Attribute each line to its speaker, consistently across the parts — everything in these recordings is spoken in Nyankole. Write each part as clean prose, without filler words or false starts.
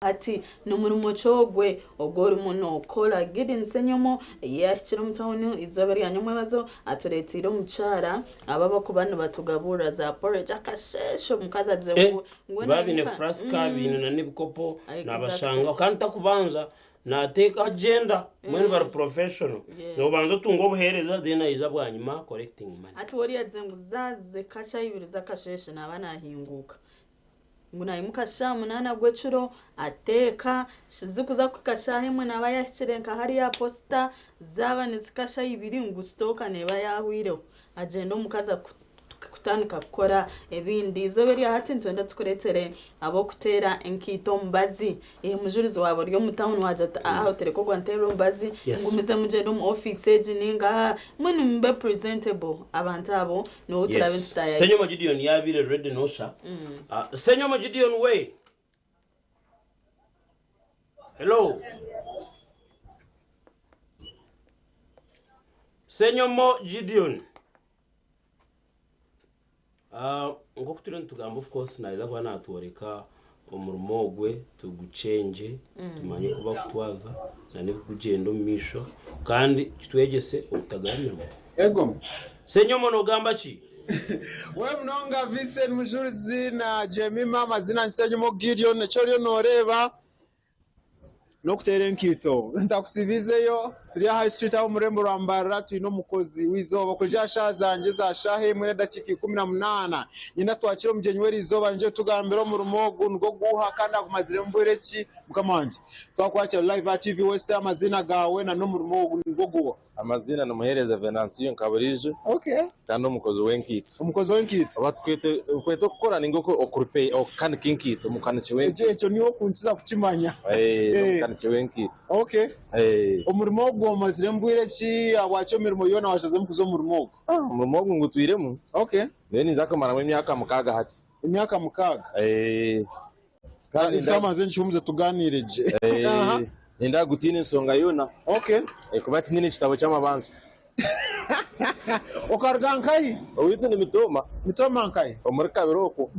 Speaker 1: Hati n'omurimo ki ogwe ogu orimu nookora? Gideon Ssenyomo yaahikire omu tauni eizooba rya nyomwebazo atureeteire omukyara abo abarikuba nibatugaburira za porridge akasheeshe omukazi agizire
Speaker 2: Eh,
Speaker 1: ngu ngu
Speaker 2: nibaba baine
Speaker 1: nka-
Speaker 2: furasika baine na n'ebikopo
Speaker 1: Exactly.
Speaker 2: nabashanga kandi takubanza nateeka agenda mbwenu bari professional
Speaker 1: Yes.
Speaker 2: nobanza otunga obuheereza then aija bwanyima collecting money.
Speaker 1: Hati we oriya agizire ngu zaaza eka shaaha ibiri z'akasheeshe naaba naahinguuka. Ngu naimuka shaaha munaana gw'ekiro ateeka, zikuza kuhika shaaha emwe naaba yaahikire nka hariya aha posita, zaaba nizihika shaaha ibiri ngu sitooka neeba yaahwireho. Agyenda omukazi kutandika kukora ebindi. Eizooba erya hati nitwenda tukureetere ab'okuteera enkaito omubazi. Mujurizi waaba ori omu tawuni waagira oti aaha otereke ogwo anteerere omubazi, ngumizemu ngyende omu ofiisi egi nainga aha, mbwenu mbe presentable. Abantu abo Niwe turaabe
Speaker 2: Yes.
Speaker 1: nitutaayaayisa.
Speaker 2: Ssenyomo Gideon yaabaire ready nosha. Ah, Ssenyomo Gideon we. Hello. Ssenyomo Gideon. Ah, nk'oku turiyo nitugamba of course naija kuba natworeka omurimo ogwe tugukyengye tumanye oku bakutwaza na n'ebikugyenda omu maisho kandi kitwegyese obutagaya mirimo.
Speaker 3: Ego.
Speaker 2: Ssenyomo nogamba ki?
Speaker 3: We munonga Vincent Mujurizi na Jemima amazina ni Ssenyomo Gideon eki oriyo noreeba N'okuteera enkaito. Ntakusibiizeyo, turi aha High Street aha omu rurembo rwa Mbarara twine omukozi w'eizooba okuruga aha shaaha zangye eza shaaha emwe n'edakiika 18. Nyenda twakire omugyenyi w'eriizooba naija kutugambira omurimo ogu nigwo guuha kandi agumaziremu bwire ki. Mukama wangye, twakwakira live aha TV West amaziina gaawe na n'omurimo ogu nigwo guuha?
Speaker 4: Amaziina ni Muheereza Venansiyo nka buriijo kandi omukozi w'enkaito.
Speaker 3: Omukozi w'enkaito.
Speaker 4: Oba tukwete okwete okukora ninga okurupe okukanika enkaito, omukaniki w'enkaito.
Speaker 3: Ekyo niiwe okunkiza kukimanya.
Speaker 4: Eeh, ndi omukaniki w'enkaito.
Speaker 3: Okay. Omurimo ogu omaziremu bwire ki? Ahabwaki emirimo yoona washazemu kuza omu murimo ogu?
Speaker 4: Omurimo ogu ngutwiremu.
Speaker 3: Okay.
Speaker 4: Nyowe ninza kumaramu emyaka mukaaga hati.
Speaker 3: Emyaka mukaaga?
Speaker 4: Eeh.
Speaker 3: Kandi Kamanze nkihumuze tugaaniire gye.
Speaker 4: Eh, ninda gutiina ensonga yoona.
Speaker 3: Okay.
Speaker 4: Eh, kuba tinyine kitabo ky'amabanza.
Speaker 3: Okaruga nkahi?
Speaker 4: Owaitu ni Mitooma.
Speaker 3: Mitooma nkahi?
Speaker 4: Omuri Kabira okwo.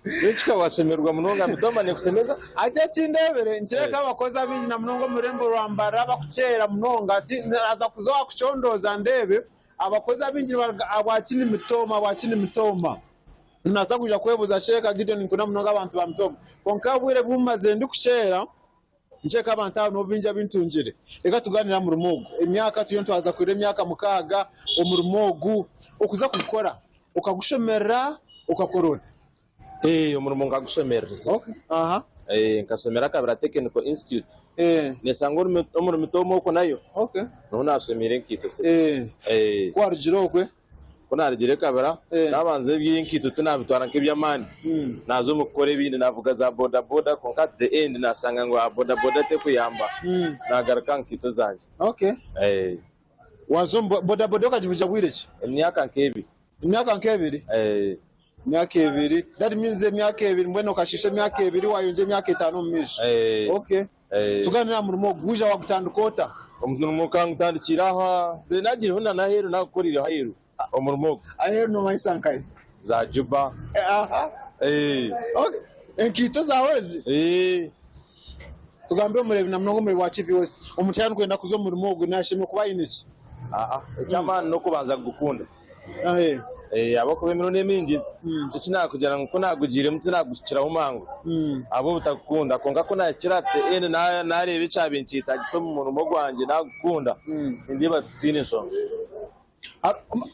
Speaker 4: N'ekika washemererwa munonga Mitooma nekusemeza.
Speaker 3: Hati eki ndeebire, nikireebeka abakozi abaingi na munonga omu rurembo rwa Mbarara abakukyera munonga hati naaza kuza owa kucondooza ndeebe abakozi abaingi nibaruga ahabwaki ni Mitooma, ahabwaki ni Mitooma. Naaza kwija kwebuuza Sheeka Gideon ninkunda munonga abantu ba Mitooma. Kwonka obwire obu mmazire ndikusheera, nikyoreka abantu aba nibo baingi abu ntungire. Reka tugaaniire aha murimo ogu. Emyaka turiyo nitwaza kuhurira emyaka mukaaga, omurimo ogu okuza kugukora okagushomerera okakora ota?
Speaker 4: Ee, omurimo nkagushomerereza.
Speaker 3: Okay, aha.
Speaker 4: Ee, nkashomera Kabira Technical Institute.
Speaker 3: Ee.
Speaker 4: Neeshanga omuri Mitooma okwo nayo.
Speaker 3: Okay.
Speaker 4: Niho naashomeire enkaito.
Speaker 3: Ee.
Speaker 4: Ee.
Speaker 3: Ku warugire okwe?
Speaker 4: Ku naarugire Kabira, naabanza eby'enkaito tinaabitwara nk'eby'amaani, naaza omu kukora ebindi, naavuga za bodaboda kwonka at the end naashanga ngu bodaboda terikuyamba, naagaruka aha nkaito zangye.
Speaker 3: Okay. Waaza omu bodaboda okagivuga bwire ki?
Speaker 4: Emyaka nk'ebiri.
Speaker 3: Emyaka nk'ebiri? Emyaka ebiri, that means emyaka ebiri mbwenu okashiisha emyaka ebiri waayongyera emyaka etaano omu maisho. Okay. Tugaaniire aha murimo ogu, waija waagutandika ota?
Speaker 4: Omurimo nkangutandikira aha, naagiireho na n'aheeru naagukoreireho aheeru omurimo ogu.
Speaker 3: Aheeru noomanyisa nkahi?
Speaker 4: Za Juba.
Speaker 3: Aha. Okay. Enkaito zaawe ezi? Tugambire omureebi na munonga omureebi wa TV West, omuntu yaaba arikwenda kuza omu murimo ogu naashemereire kuba aine ki?
Speaker 4: Eky'amaani n'okubanza kugukunda. Ahabw'okuba emirundi emingi eki naakugira ngu ku naagugiiremu tinaguhikiraho mangu ahabw'obutakukunda. Kwonka ku naahikire at the end naareeba ekyabaire nikyetaagisa omu murimo gwangye naagukunda, nindeeba titiine nshonga.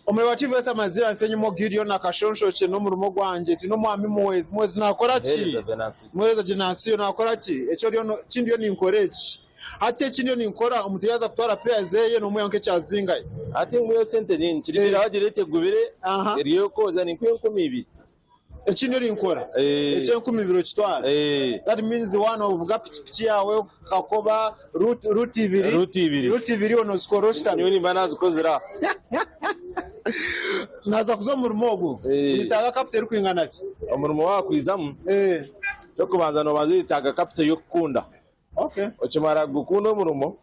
Speaker 3: Omuri wa TV Amazira Nsenyimo Gideon Akashonshokye n'omurimo gwangye twine omwami Muhwezi. Muhwezi naakora ki? Muheereza Venansiyo naakora ki? Eki oriyo no, eki ndiyo ninkora eki. Hati eki ndiyo ninkora, omuntu yaaza kutwara peya zeye nomwihaho nk'ekyazingayo.
Speaker 4: Hati nkuhe esente nyingi, kirigira wagira etegubire, eri ey'okwoza ninkuha 2000.
Speaker 3: Eki ndiyo ninkora, eky'enkumi ibiri okitwara. That means waaba novuga pikipiki yaawe okakoba route, route ibiri,
Speaker 4: Route ibiri.
Speaker 3: route ibiri iwe nozikora oshutami.
Speaker 4: Nyowe nimba nazikozire aho.
Speaker 3: Naaza kuza omu murimo ogu, nitaaga capital erikwingana ki?
Speaker 4: Omurimo waakwizamu, eky'okubanza noobanza oyetaaga capital y'okukunda.
Speaker 3: Okay.
Speaker 4: Okimara kugukunda omurimo,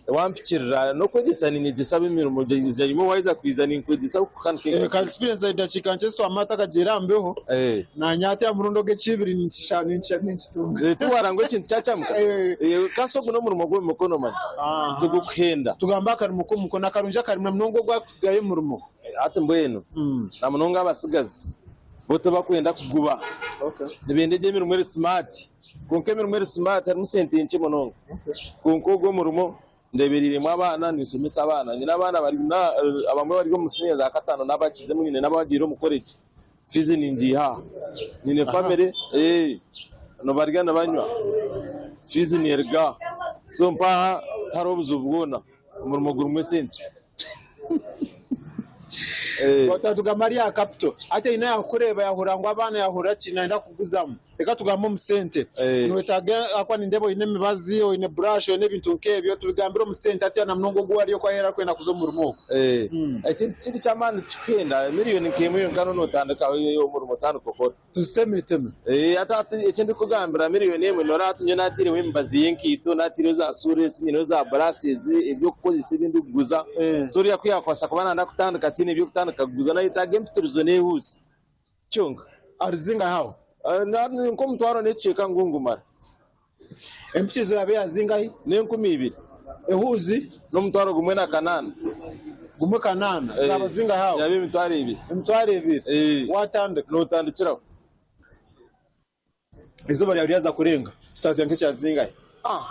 Speaker 4: wampikirira n'okwegyesa ninyegyesa ab'emirimo rimwe waaheza kwija ninkwegyesa okukanika
Speaker 3: Eh, ka experience edakiika nkye zitwamara tutakagiire aha mbeho
Speaker 4: Eh.
Speaker 3: naanye hati aha murundi ogu ekyibiri ninkisha ninkisha ninkitunga.
Speaker 4: Eh, tiwarangwa ekintu kyakyamuka
Speaker 3: Eh.
Speaker 4: Eh, kasi ogu n'omurimo gw'omu mikono manya
Speaker 3: Aha.
Speaker 4: tigukuhenda.
Speaker 3: Tugambe akarimo k'omukono akarungi akarimo munonga ogwakugayo omurimo.
Speaker 4: Hati mbwenu na munonga abasigazi bo tibakwenda kuguba
Speaker 3: Okay.
Speaker 4: nibenda egyo emirimo eri smart kwonka emirimo eri smart harimu sente nkye munonga kwonka ogwo omurimo ndebereiremu abaana ninsomesa abaana nyine abaana bari na abamwe bari omu siniya za kataano n'abakizemu nyine n'abagiire omu college fees ningiiha aha nyine family eh nibarya nibanywa fees neeruga aha so mpaha tihariho obuzibu bwona omurimo gurimu esente. Eh.
Speaker 3: Tugamba ari aha capital hati eine yakureeba yahurira ngu abaana yahurira ki nayenda kuguzamu reka tugambe omu sente
Speaker 4: Eh.
Speaker 3: niwetaaga ahakuba nindeeba oine emibazi oine brush oine ebintu nk'ebyo tubigambire omu sente hati na munonga ogu wariyo ku aheeru arikwenda kuza omu murimo ogu.
Speaker 4: Eh. Ekintu kiri ky'amaani tikikuhenda miriyoni nk'emwe yonka noona otandika omurimo otandika okora.
Speaker 3: Tuzitemeteme.
Speaker 4: Eh, hati hati eki ndikugambira miriyoni emwe noreeba hati nyowe naataireho emibazi y'enkaito naataireho za sureesi nyineho za burasezi eby'okukozesa ebi ndikuguza
Speaker 3: Eh.
Speaker 4: so oriya ku yaakubaasa kuba nayenda kutandika tihaine eby'okutandika kuguza nayetaaga empitirizo n'ehuuzi kyonka.
Speaker 3: Arizingahi aho?
Speaker 4: Eh, na- nk'omutwaro n'ekicweka ngu ngumara.
Speaker 3: Empitirizo yaabe yazingahi?
Speaker 4: N'enkumi ibiri.
Speaker 3: Ehuuzi?
Speaker 4: N'omutwaro gumwe na kanaana.
Speaker 3: Gumwe kanaana. Zaaba zingahi aho?
Speaker 4: Yaaba 20,000.
Speaker 3: 20,000. Waatandika?
Speaker 4: Nootandikiraho.
Speaker 3: Eizooba ryawe ryaza kurenga, tutaziha nk'ekya zingahi?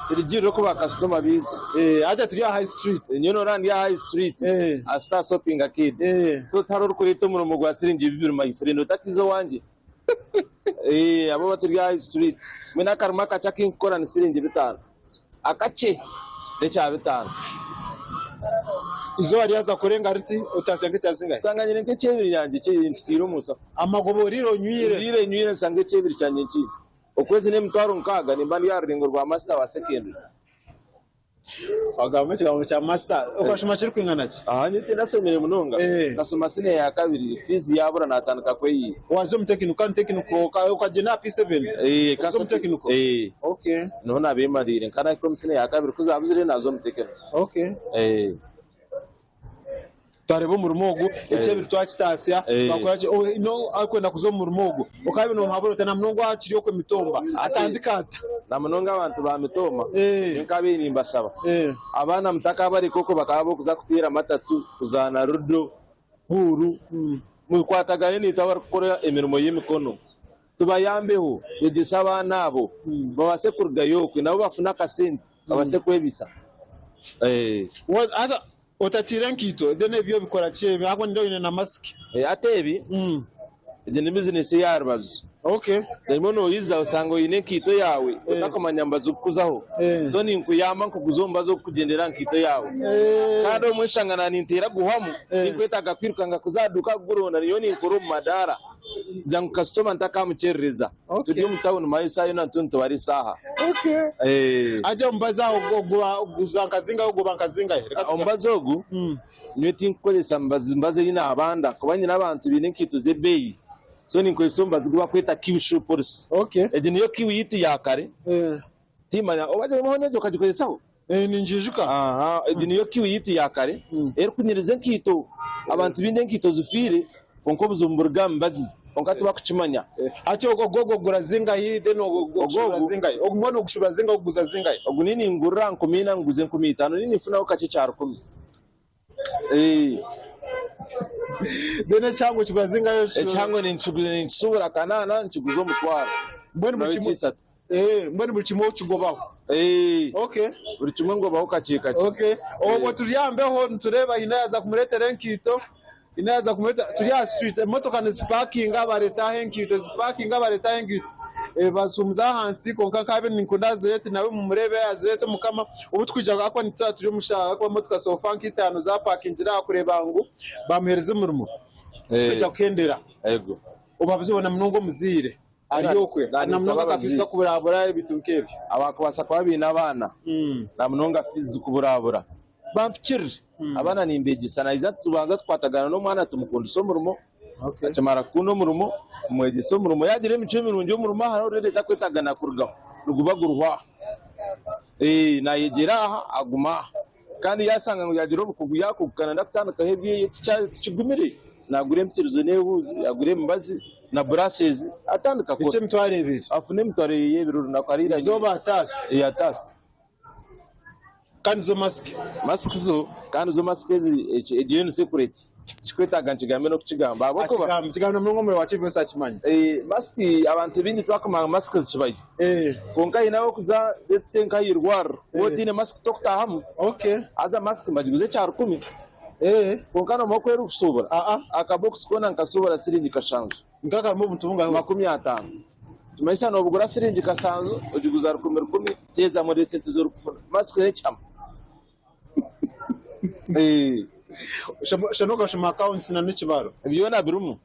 Speaker 4: Kirugirira oku baakasitoma baiza.
Speaker 3: Hati turi aha High Street.
Speaker 4: Nyowe nooraba ndi aha High Street, aha Star Shopping Arcade. So tihariho orikureeta omurimo gwa siringi bibiri my friend, otakiza owangye. Abo baturi aha High Street. Mbwenu akarimo akakye aku nkukora ni siringi bitaano. Akakye n'ekya bitaano.
Speaker 3: Izooba ryaza kurenga riti otaasya nk'ekya zingahi?
Speaker 4: Nshanga nyine nk'ekyebiri yangye nkitaire omu nshaho.
Speaker 3: Amagoba oriire onywire?
Speaker 4: Ndiire nywire nshanga ekyebiri kyangye nkiine. Okwezi n'emitwaro 6 nimba ndi aha rurengo rwa master wa secondary.
Speaker 3: Wagamba ekigambo kya master, okashoma kirikwingana ki?
Speaker 4: Aha nyowe tindashomire munonga. Nkashoma siniya ya kabiri, fiizi yaabura naatandika kweyiha.
Speaker 3: Waaza omu technical kandi technical okagyenda aha P7?
Speaker 4: Eh,
Speaker 3: Okaza omu technical?
Speaker 4: Eh.
Speaker 3: Okay.
Speaker 4: Niho naabeemariire. Nka nahika omu siniya ya kabiri ku zaabuzire naaza omu technical.
Speaker 3: Okay.
Speaker 4: Eh.
Speaker 3: Twareeba omurimo ogu, ekyebiri twakitaasya, twakora ki, no arikwenda kuza omu murimo ogu, okaabe noomuhabura ota na munonga akiri okwe Mitooma, atandike ata?
Speaker 4: Na munonga abantu ba Mitooma, nyowe nkaabaire nimbashaba, abaana mutakabareka okwo bakaba ab'okuza kuteera matatu, kuzaana rudo, huuru, mukwatagane naitwe abarikukora emirimo y'emikono, tubayambeho, twegyese abaana abo, babaase kurugayo okwe nabo bafune akasente, babaase kwebisa.
Speaker 3: Haza otatiire enkaito then ebi obikora ki ebi ahabw'okuba nindeeba oine na masiki.
Speaker 4: Hati ebi, egi ni bizinesi ey'aha rubaju.
Speaker 3: Okay.
Speaker 4: Rimwe noija osanga oine enkaito yaawe otakumanya mubazi kukuzaho. So ninkuyamba nkuguze omubazi ogurikugyendera aha nkaito yaawe. Kandi obumwe nshanga na ninteera guhwamu, tinkwetaaga kwirukanga kuza aha duuka kuguronda, nyowe ninkora omu madaara kugira ngu kasitoma ntakamukyerereza. Turi omu tawuni mara esaaha yoona nituba nitubara esaaha.
Speaker 3: Okay. Hati omubazi aho oguza nka zingahi oguba nka zingahi? Reka
Speaker 4: Omubazi ogu nyowe tinkukoresa mibazi mbazi ei naabanda kuba nyine abantu baine enkaito z'ebeeyi so ninkozesa omubazi ogu barikweta Kiwi Shoe Polish.
Speaker 3: Okay.
Speaker 4: Egi niyo kiwi yaitu ya kare. Timanya oba hoona egyo okagikozesaho?
Speaker 3: Ningiijuka.
Speaker 4: Aha, egi niyo kiwi yaitu ya kare erikunyiriza enkaito. Abantu baine enkaito zifiire kwonka obuzibu niburuga aha mibazi kwonka tibakukimanya.
Speaker 3: Hati ogwo ogwo ogura zingahi then ogushubura zingahi? Ogu mbwenu ogushubura zingahi oguguza zingahi?
Speaker 4: Ogu ni ningurira 4,000 nguze 5,000 ni ninfunaho kakye kya rukumi.
Speaker 3: Then ekihango kigura zingahi?
Speaker 4: Ekihango ninkisubura kanaana nkiguza omutwaro.
Speaker 3: Mbwenu buri kimwe
Speaker 4: Isatu.
Speaker 3: Mbwenu buri kimwe okigobaho? Okay.
Speaker 4: Buri kimwe ngobaho kakye kakye.
Speaker 3: Okay. Obwo turi aha mbeho nitureeba haine yaaza kumureetera enkaito, haine yaaza kumureetera turi aha street emotoka nizipakinga bareeta aho enkaito, zipakinga bareeta aho enkaito. Bazihumuza ahansi kwonka nkaabe ninkunda azireete nawe mumureebe azireete omukama. Obu tukwija ahakuba nituba turi omu shaaha ahakuba emotoka sofa nk'itaano zapakingira aha kureeba ngu bamuheereza omurimo. Kwija kuhendera.
Speaker 4: Ego.
Speaker 3: Obabuze na munonga omuzaire ari okwe na munonga akafiisi kakuburabura ebintu nk'ebyo.
Speaker 4: Abakubaasa kuba baine abaana na munonga fiizi zikuburabura bampikirire abaana nimbegyesa naija tubanza tukwatagana n'omwana tumukundisa omurimo akimara kukunda omurimo tumwegyesa omurimo yagira emicwe mirungi omurimo aha already takwetaaga na kurugaho niguba guruho aho. Nayegyera aha aguma aha kandi yashanga ngu yagira obukugu yakuguka nayenda kutandikaho ebyeye tikigumire nagura empitirizo n'ehuuzi agure emibazi na brushes atandika kukora.
Speaker 3: Eky'emitwaro ebiri.
Speaker 4: Afune emitwaro eye ebiri orunaku ariire
Speaker 3: anywe. Izooba ataasa.
Speaker 4: Ee ataasa.
Speaker 3: Kandi zo masiki.
Speaker 4: Masiki zo kandi zo masiki ezi egyo ni secret tikikwetaaga nkigambe n'okukigamba ahabw'okuba.
Speaker 3: Kigambe kigambe namunonga omuri wa TV wese akimanye.
Speaker 4: Masiki abantu baingi tibarikumanya ngu masiki zikibayo kwonka haine ahu orikuza let's say nka ah'eirwariro waaba otaine masiki tokutaahamu haza masiki nibagiguza ekya rukumi kwonka noomanya oku erikushubura akabokisi koona nikashubura siringi kashanju.
Speaker 3: Nkakarimu obuntu bungahi?
Speaker 4: 50. Nikimanyisa noobugura siringi kasanju ogiguza rukumi rukumi teezamu oreebe esente ezi orikufuna. Masiki n'ekihama.
Speaker 3: Shana okashoma accounts na n'ekibaro.
Speaker 4: Byona birimu.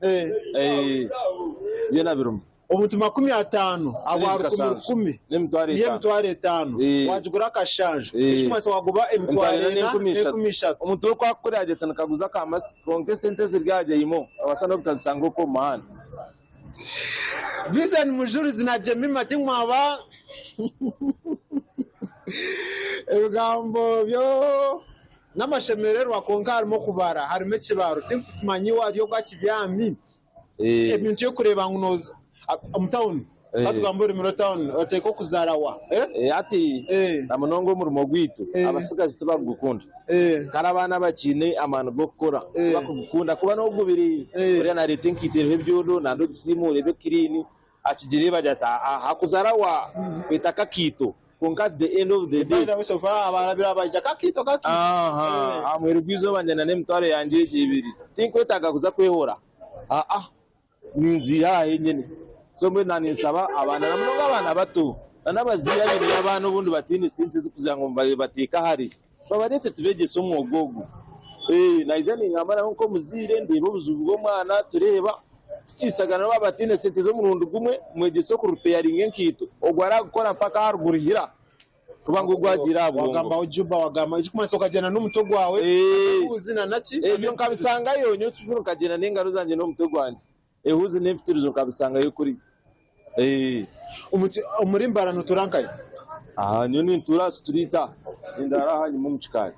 Speaker 4: Byona birimu.
Speaker 3: Obuntu 50 abwa rukumi rukumi niyo emitwaro etaano wagigura akashanju ekirikumanyisa wagoba emitwaro ena n'enkumi ishatu.
Speaker 4: Omuntu we ku akukureba agira ati nikaguza ka masiki kwonka esente eziri aha ryeyimo nobaasa n'obutazishanga okwo omu muhanda.
Speaker 3: Vincent Mujurizi na Jemima timwaba ebigambo byo n'amashemererwa kwonka harimu okubara harimu ekibaro tinkumanya iwe ari ogwo akibyami. Ebintu by'okureeba ngu nooza omu tawuni, ka tugambe orurimi rw'etawuni, oteeka okuzaara wa?
Speaker 4: Hati na munonga omurimo gwaitu abatsigazi tibakugukunda. Kare abaana abakiine amaani g'okukora tibakugukunda kuba n'ogubire oriya naareeta enkaito eriho ebyondo nandi ogisiimuure ebe kiriini akigireebe agira ati aha kuzaara wa kweta akakiito kwonka at the end of the day aha muheru gw'eizooba ngyenda n'emitwaro yangye egyo ebiri tinkwetaaga kuza kwehora. Aa ninziiha aha henyine. So mbwenu na ninsaba abaana na munonga abaana bato na n'abazaire abaine abaana obundi bataine sente z'okugira ngu babateeke ahare babareete tubeegyese omwoga ogu. Naija ningamba nabo nk'omuzaire ndeeba obuzibu bw'omwana tureeba tukiisagana nabo baaba bataine sente z'omurundi gumwe mwegyese okurupeyaringa enkaito ogwo aragukora mpaka aha rugurihira. Kuba ngu gwagiire aha bwongo.
Speaker 3: Wagambaho juba wagamba ekirikumanyisa okagyenda n'omutwe gwawe ehuuzi na naki.
Speaker 4: Ebyo nkabisangayo nyowe kikuru nkagyenda n'engaro zangye n'omutwe gwangye ehuuzi n'empitirizo nkabisangayo kuriya.
Speaker 3: Omuri Mbarara notuura nkahi?
Speaker 4: Aha nyowe nintuura aha street aha nindaara aha enyima omu kikaari.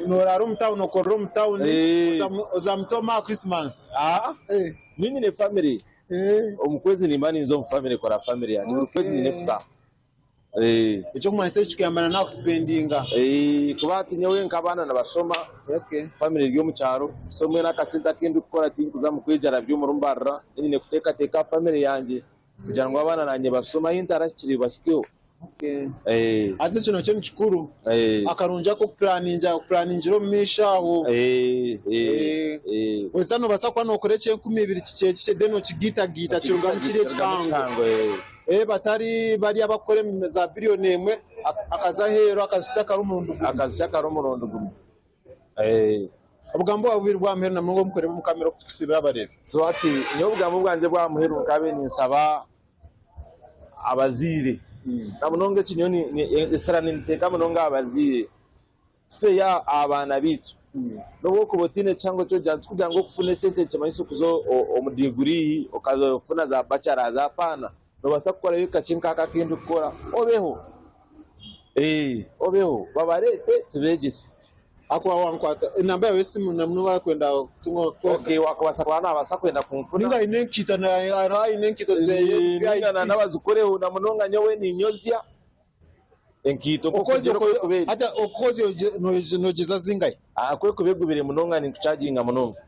Speaker 3: Noraara omu tawuni okorera omu tawuni oza Mutoma aha Christmas?
Speaker 4: Nyowe nyine family omu kwezi nimba ninza omu family kureba family yangye buri kwezi nyine kutaaha.
Speaker 3: Eky'okumanyisa ekyo kikuyamba na kusipendinga.
Speaker 4: Kuba hati nyowe nk'abaana nibashoma, family eri omu kyaro, so mbwenu akasente aku ndikukora tinkuza mu kwejarabya omuri Mbarara, nyine kuteekateeka aha family yangye kugira ngu abaana nanye bashome ahu ntarahikire bahikeho.
Speaker 3: Haza ekyo nakyo ni kikuru. Akarungi ak'okupuraningira omu maisho aho. Weza noobaasa kuba nookora eky'enkumi ibiri kikye kikye then okigaitagaita kirugamu kiri ekihango. Batari bariya abakukora emirimo za biliyoni emwe akaza aheeru akazikya akari omurundi gumwe.
Speaker 4: Akazikya akari omurundi gumwe.
Speaker 3: Obugambo bwawe bubiri bw'aha muheru na munonga obu mukureeba omu kamera oku tukusiibira abareebi.
Speaker 4: So hati nyowe obugambo bwangye bw'aha muheru nkabaire ninsaba abazaire na munonga eki nyowe esira ningiteeka munonga aha bazaire. Tufeyo aha baana baitu. N'obu orikuba otaine kihango ky'okugira ngu tikugira ngu okufuna esente nikimanyisa okuza omu diguri okafuna za bachelors apaana. Noobaasa kukorayo kakye nk'aka aku ndikukora obeho. Obeho babareete tubeegyese.
Speaker 3: Ahakuba wankwata enamba yaawe y'esimu na munonga wakwenda kutunga
Speaker 4: Okay, wakubaasa kuba nabaasa kwenda kunfuna.
Speaker 3: Ninga aine enkaito hariho aine enkaito zeye
Speaker 4: Ninga na nabazikoreho na munonga nyowe ninyozya. Enkaito nk'okugira oku erikuba eri.
Speaker 3: Hati okwozya noogyeza zingahi?
Speaker 4: Ku erikuba egubire munonga ninkucaginga munonga.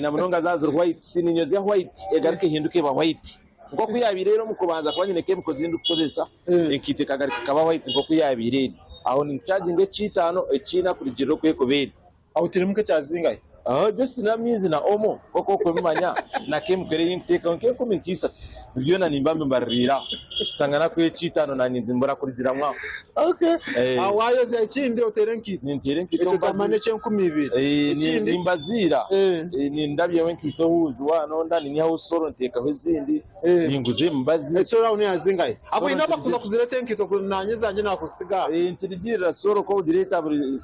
Speaker 4: Na munonga zaaba ziri white, ninyozya white egaruka ehinduka eba white. Nk'oku yaabaire eri omu kubanza kuba nyine chemical ezi ndikukozesa, enkaito ekagaruka ekaba white nk'oku yaabaire eri. Aho ninkucaginga eky'eitaano, eky'ina kurugiirira oku erikuba eri.
Speaker 3: Aho turimu nk'ekya zingahi?
Speaker 4: Aho just n'amaizi na omo nk'oku orikubimanya na chemical ei nkuteekaho nk'enkumi nk'ishatu byona nimba mbimaririire aho. Nshanga nakuha eky'eitaano naanye mbura kurugiramu aho.
Speaker 3: Okay. Aho waayozya ekindi oteera enkaito.
Speaker 4: Ninteera enkaito
Speaker 3: Ekyo twamanya n'eky'enkumi ibiri. Ekindi?
Speaker 4: Nimbaziira. Nindabyaho enkaito ohuuzi waanonda ninyihaho soro nteekaho ezindi, ninguza emibazi.
Speaker 3: Soro aho neya zingahi? Ahabw'okuba haine abakuza kuzireeta enkaito naanye ezangye naakuzitsiga aha.
Speaker 4: Nikirugirira soro ku ogireeta buri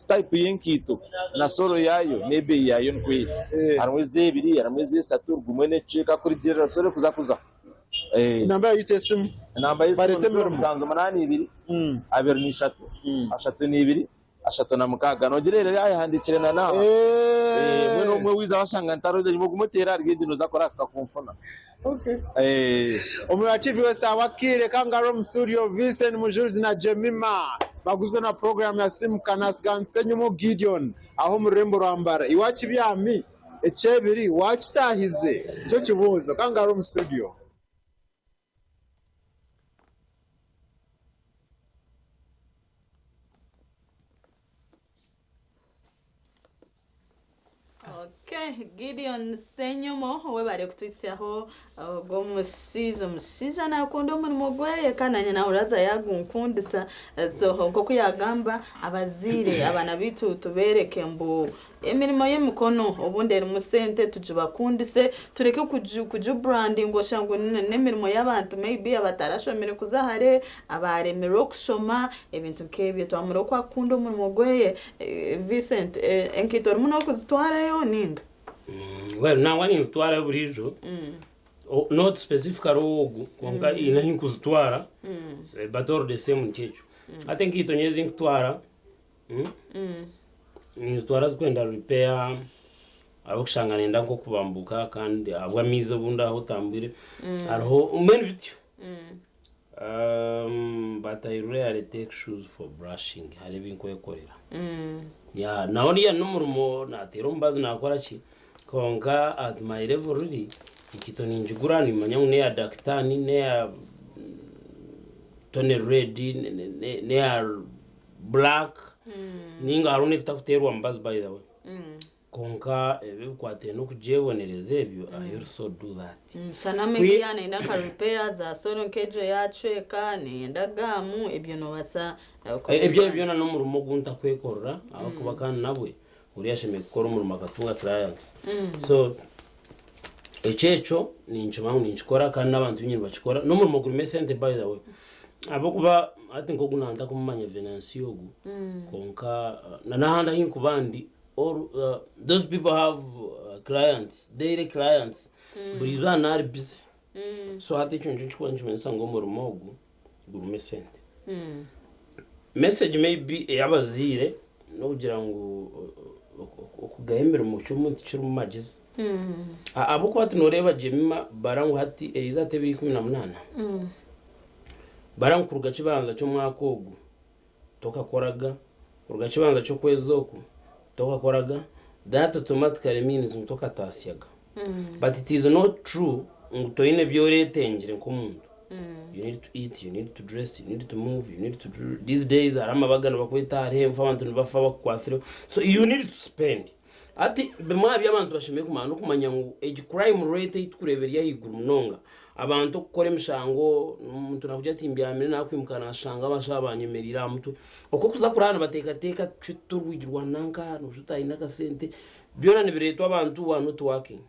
Speaker 4: Type y'enkaito na soro yaayo n'ebeeyi yaayo nikwo eri. Harimu ez'ebiri, harimu ez'esatu, gumwe n'ekicweka kurugiirira soro erikuza kuza.
Speaker 3: Enamba yaitu y'esimu.
Speaker 4: Enamba y'esimu
Speaker 3: Bareete
Speaker 4: ni
Speaker 3: emirimo.
Speaker 4: 0782 23 32 36. Noogira eri ayehandiikire na n'aha. Mbwenu obumwe wiiza washanga ntariho enyima ogume oteere ahari egi nooza kora akakunfuna.
Speaker 3: Omuri TV West abakaire Kangaroo omu studio Vincent Mujurizi na Jemima bagumize na program ya Simuka nasiga Nsenyomo Gideon aho omu rurembo rwa Mbarara. Iwe wakibyami ekyebiri wakitahize? Nikyo kibuuzo. Kangaroo omu studio.
Speaker 1: Okay, Gideon Ssenyomo webare kutuhitsyaho ogwo omushaija. Omushaija nakunda omurimo gweye kandi nanye nahurira haza yagunkundisa. So nkoku yagamba abazaire abaana baitu tubereke mbu Emirimo y'emikono obundi erimu sente tugibakundise tureke kugiburandinga oshange ngu n'emirimo y'abantu maybe abatarashomire kuza hare, abaaremirwe okushoma ebintu nk'ebyo. Twamureba oku arikukunda omurimo gweye. Vincent, enkaito orimu n'okuzitwarayo ninga?
Speaker 2: Well nangwa ninzitwarayo buriijo, not specifically ogu kwonka haine ahu nkuzitwara but all the same nikyo ekyo. Hati enkaito nyowe ezi nkutwara Ninzitwara zirikwenda repair ahabw'okushanga nenda nk'okubambuka kandi ahabw'amaizi obundi ahu otambwire hariho mbwenu bityo. But I rarely take shoes for brushing hariho ebi nkwekorera. Yeah naho oriya n'omurimo nateera omubazi nakora ki kwonka at my level riri enkaito ningigura nimanya ngu n'eya dakitaani n'eya Tony red n'eya black ninga hariho n'ezitakuteerwa mubazi by the way kwonka ebi ebikwataine n'okugyebonereza ebyo I also do that.
Speaker 1: Shana maybe yaaba nayenda nka repair za solo nk'egyo yacweka neyenda gaamu ebyo nobaasa
Speaker 2: Ebyo byona n'omurimo ogu ntakwekorera ahabw'okuba kandi nabwe oriya ashemereire kukora omurimo akatunga client so ekyo ekyo ninkimanya ngu ninkikora kandi n'abantu baingi nibakikora n'omurimo gurimu esente by the way ahabw'okuba hati nk'ogu naaba ntakumumanya Venansiyo ogu kwonka na n'ahandi ahu nkuba ndi all those people have clients daily clients buri izooba naaba ari busy so hati ekyo nikyo kirikuba nikimanyisa ngu omurimo ogu gurimu esente. Message maybe ey'abazaire n'okugira ngu okugaya emirimo ky'omuntu tikirimu magyezi. Ahabw'okuba hati nooreeba Jemima bara ngu hati eriizooba hati ebiro 18, bara ngu kuruga kibanza ky'omwaka ogu tokakoraga, kuruga kibanza ky'okwezi oku tokakoraga, that automatically means ngu tokataasyaga. But it is not true ngu toine ebi oreetengire nk'omuntu. You need to eat, you need to dress, you need to move, you need to do these days hariho amabaga nibakweta hariho enfu abantu nibafa bakukwasireho so you need to spend. Hati bimwe aha bi abantu bashemereire kumanya n'okumanya ngu egi crime rate ei turikureeba eri ahaiguru munonga, abantu okukora emishango, omuntu naakugira ati mbyamire naakwimuka naashanga abashaija banyemereire aha mutwe, okwo okuza kuraara nibateekateeka tucwe tute orwigi rwa nanka noshusha oti aine akasente, byona nibireetwa abantu who are not working.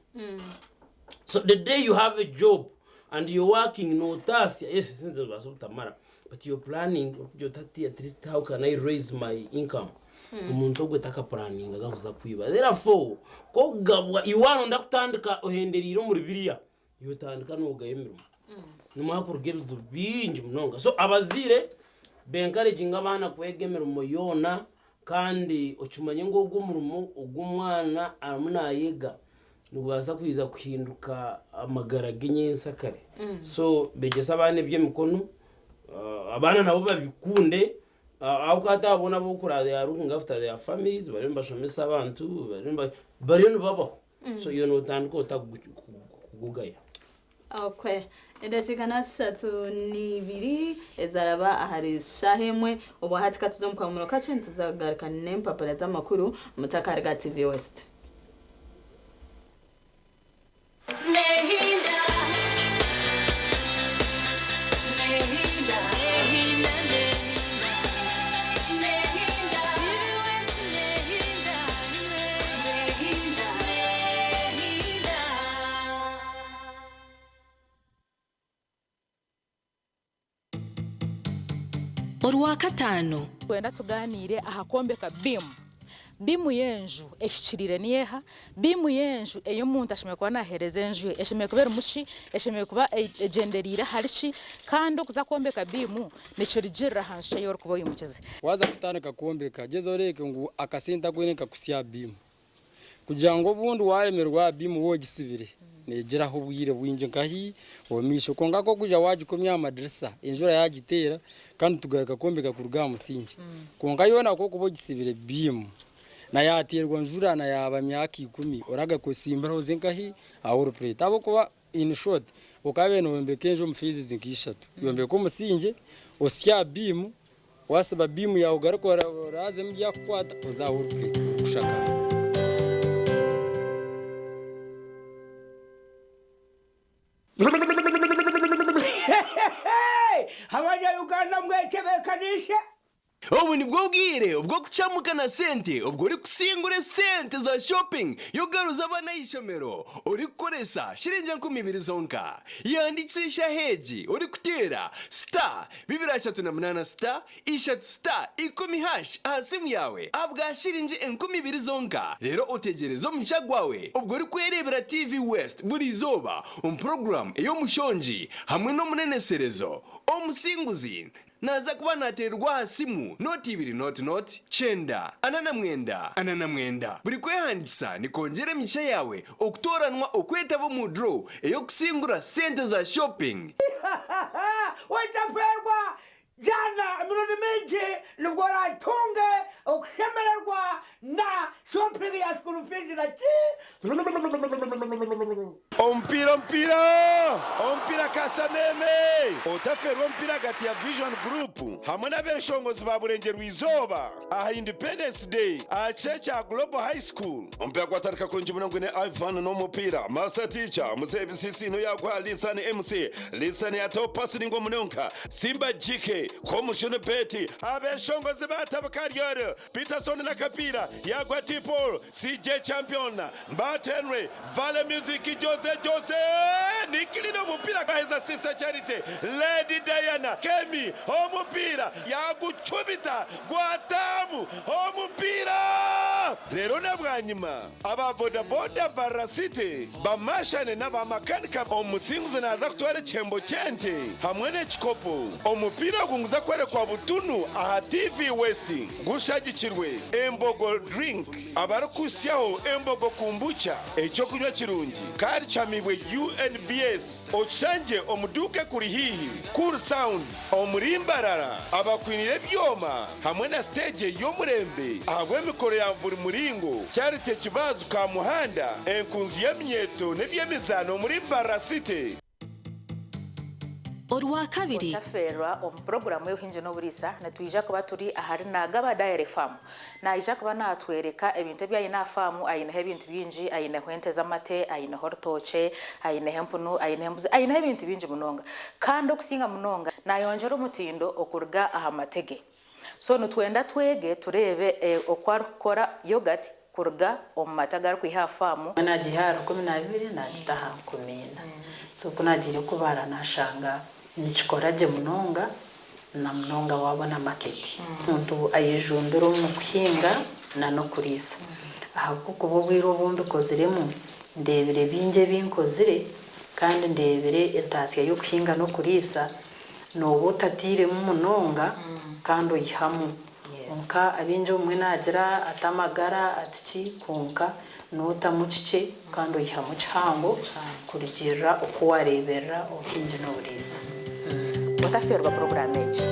Speaker 2: So the day you have a job and you're working notaasya, yes esente nizibaasa obutamara but you're planning orikugira oti hati at least how can I raise my income omuntu ogwe takapuraningaga kuza kwiba therefore k'okugabwa iwe waronda kutandika ohendereire omuri biriya iwe otandika nogaya emirimo nimwo hakuruga ebizibu bingi munonga so abazaire be encouraginge abaana kwega emirimo yoona Kandi okimanye ngu ogwo omurimo ogu omwana arimu naayega nigubaasa kwija kuhinduka amagara ge nyentsakare. So begyese abaana eby'emikono, abaana nabo babikunde ahabw'okuba hati abo boona abu orikureeba they are looking after their families, bariyo nibashomesa abantu, bariyo nibabaho. So iwe nootandika ota kugugaya?
Speaker 1: Okwe. Edakiika n'ashatu n'ibiri ezaraba ahari shaaha emwe obwa hati katuze omu kahumuro kakye nituza kugaruka n'empapura z'amakuru mutakaruga TV West.
Speaker 5: Orwakataano.
Speaker 6: Twenda tugaaniire aha kwombeka BEAM.
Speaker 5: Biimu y'enju ehikiriire niyo eha? Biimu y'enju ei omuntu ashemereire kuba naaheereza enju ye eshemereire kuba erimu ki? Eshemereire kuba egyendereire ahari ki? Kandi okuza kwombeka biimu nikirugiirira aha nju ki ei orikuba oimukize.
Speaker 6: Waaza kutandika kwombeka, gyeza oreebe ngu akasente aku oine nikakuhitsya aha biimu. Kugira ngu obundi waaremererwa aha biimu waaba ogisibire, neegiraho obwire bwingi nkahi omu maisho. Kwonka ku orikwija waagikomya aha madirisa, enjura yaagiteera kandi tugaruka kwombeka kuruga aha musingi. Kwonka yoona ku orikuba ogisibire biimu, na yaateerwa njura na yaaba myaka ikumi, oragaruka osimbure oze nkahi aha wall plate. Ahabw'okuba in short, okaabaire nooyombeka enju omu phases nka ishatu, oyombeke omusingye, osye aha biimu, Wasiba biimu yaawe ogaruke oraazemu ebyakukwata oze aha wall plate orikushakaara.
Speaker 7: Abanya Uganda mwetebekaniise.
Speaker 8: Obu nibwo bwire obw'okucamuka na sente obwo orikusingura esente za shopping y'okugaruza abaana aha ishomero orikukoresa shiringi 2000 zonka. Yandikisa eshaaha egi orikuteera star 238 star ishatu star ikumi hash aha simu yaawe ahabwa shiringi 2000 zonka reero otegyereze omugisha gwawe obwo orikwereebera TV West buri izooba omu puroguraamu ey'omushongi hamwe n'omuneneserezo omusinguzi Naaza kuba naateererwa aha simu nooti ibiri nooti nooti, kyenda, ana na mwenda, ana na mwenda. Buri kwehandiikisa nikwongyera emigisha yaawe okutooranwa okwetaba omu draw ey'okusingura sente za shopping.
Speaker 7: Otafeerwa Jana emirundi mingi nibwo oratunge okushemererwa na shopping ya school fees na ki.
Speaker 9: Omupiira omupiira omupiira Kasameme! Otaferwa omupiira ahagati ya Vision Group hamwe n'abeshongozi ba Burengyerwa Izooba aha Independence Day aha kishaayi kya Global High School. Omupiira gwatandika kurungi munonga gwine Ivan n'omupiira, Master Teacher, Muzehe Bisisi niwe yaguha Lisan MC, Lisan yataho pasi ningwa munonga, Simba GK, Komushunu Betty, Abeshongozi batabuka Ariel, Peterson n'akapiira yagwa T-Paul, CJ Champion, Mbat Henry, Vale Music, Jose Jose, Nikilina omupiira gwaheza Sister Charity, Lady Diana, Kemi omupiira yagucumita gwataamu omupiira. Reero na bwanyima aba boda boda Mbarara City bamashane n'aba makanika. Omusinguzi naaza kutwara ekihembo ky'ente hamwe n'ekikopo. Omupiira ogu nguza kworekwa butunu aha TV West gushagikirwe Embogo Drink. Abarikuhitsyaho Embogo Kombucha, eky'okunywa kirungi kandi kihamibwe UNBS. Okishangye omu duuka ekuri haihi, Cool Sounds omuri Mbarara, abakwiniire ebyoma hamwe na siteegi ey'omurembe ahabw'emikoro ya buri muringo, Charity Kibaazu Kamuhanda, enkunzi y'eminyeeto n'eby'emizaano omuri Mbarara City.
Speaker 10: Orwakabiri.
Speaker 5: Otafeerwa omu puroguraamu y'obuhingi n'oburiisa, nitwija kuba turi ahari Nagaba Dairy Farm. Naija kuba naatworeka ebintu ebi aine aha faamu, aineho ebintu bingi, aineho ente z'amate, aineho orutookye, aineho empunu, aineho embuzi, aineho ebintu bingi munonga. Kandi okusinga munonga, naayongyera omutindo okuruga aha mate ge. So nitwenda twege tureebe oku arikukora yoghurt kuruga omu mate agu arikwiha aha faamu.
Speaker 11: Naagiiha aha 12 naagita aha 40. So ku naagiire kubara naashanga nikikora gye munonga na munonga waabona market. Omuntu ayejumbira omu kuhinga na n'okuriisa ahabw'okuba obwire obu mbikoziremu ndeebire bingi ebi nkozire kandi ndeebire entaasya y'okuhinga n'okuriisa Nooba otatairemu munonga kandi oihamu. Kwonka abaingi obumwe naagira ati amagara ati ki kwonka nootamu kikye kandi oihamu kihango kurugiirira oku waareeberera obuhingi n'oburiisa.
Speaker 5: Otafeerwa puroguraamu egi.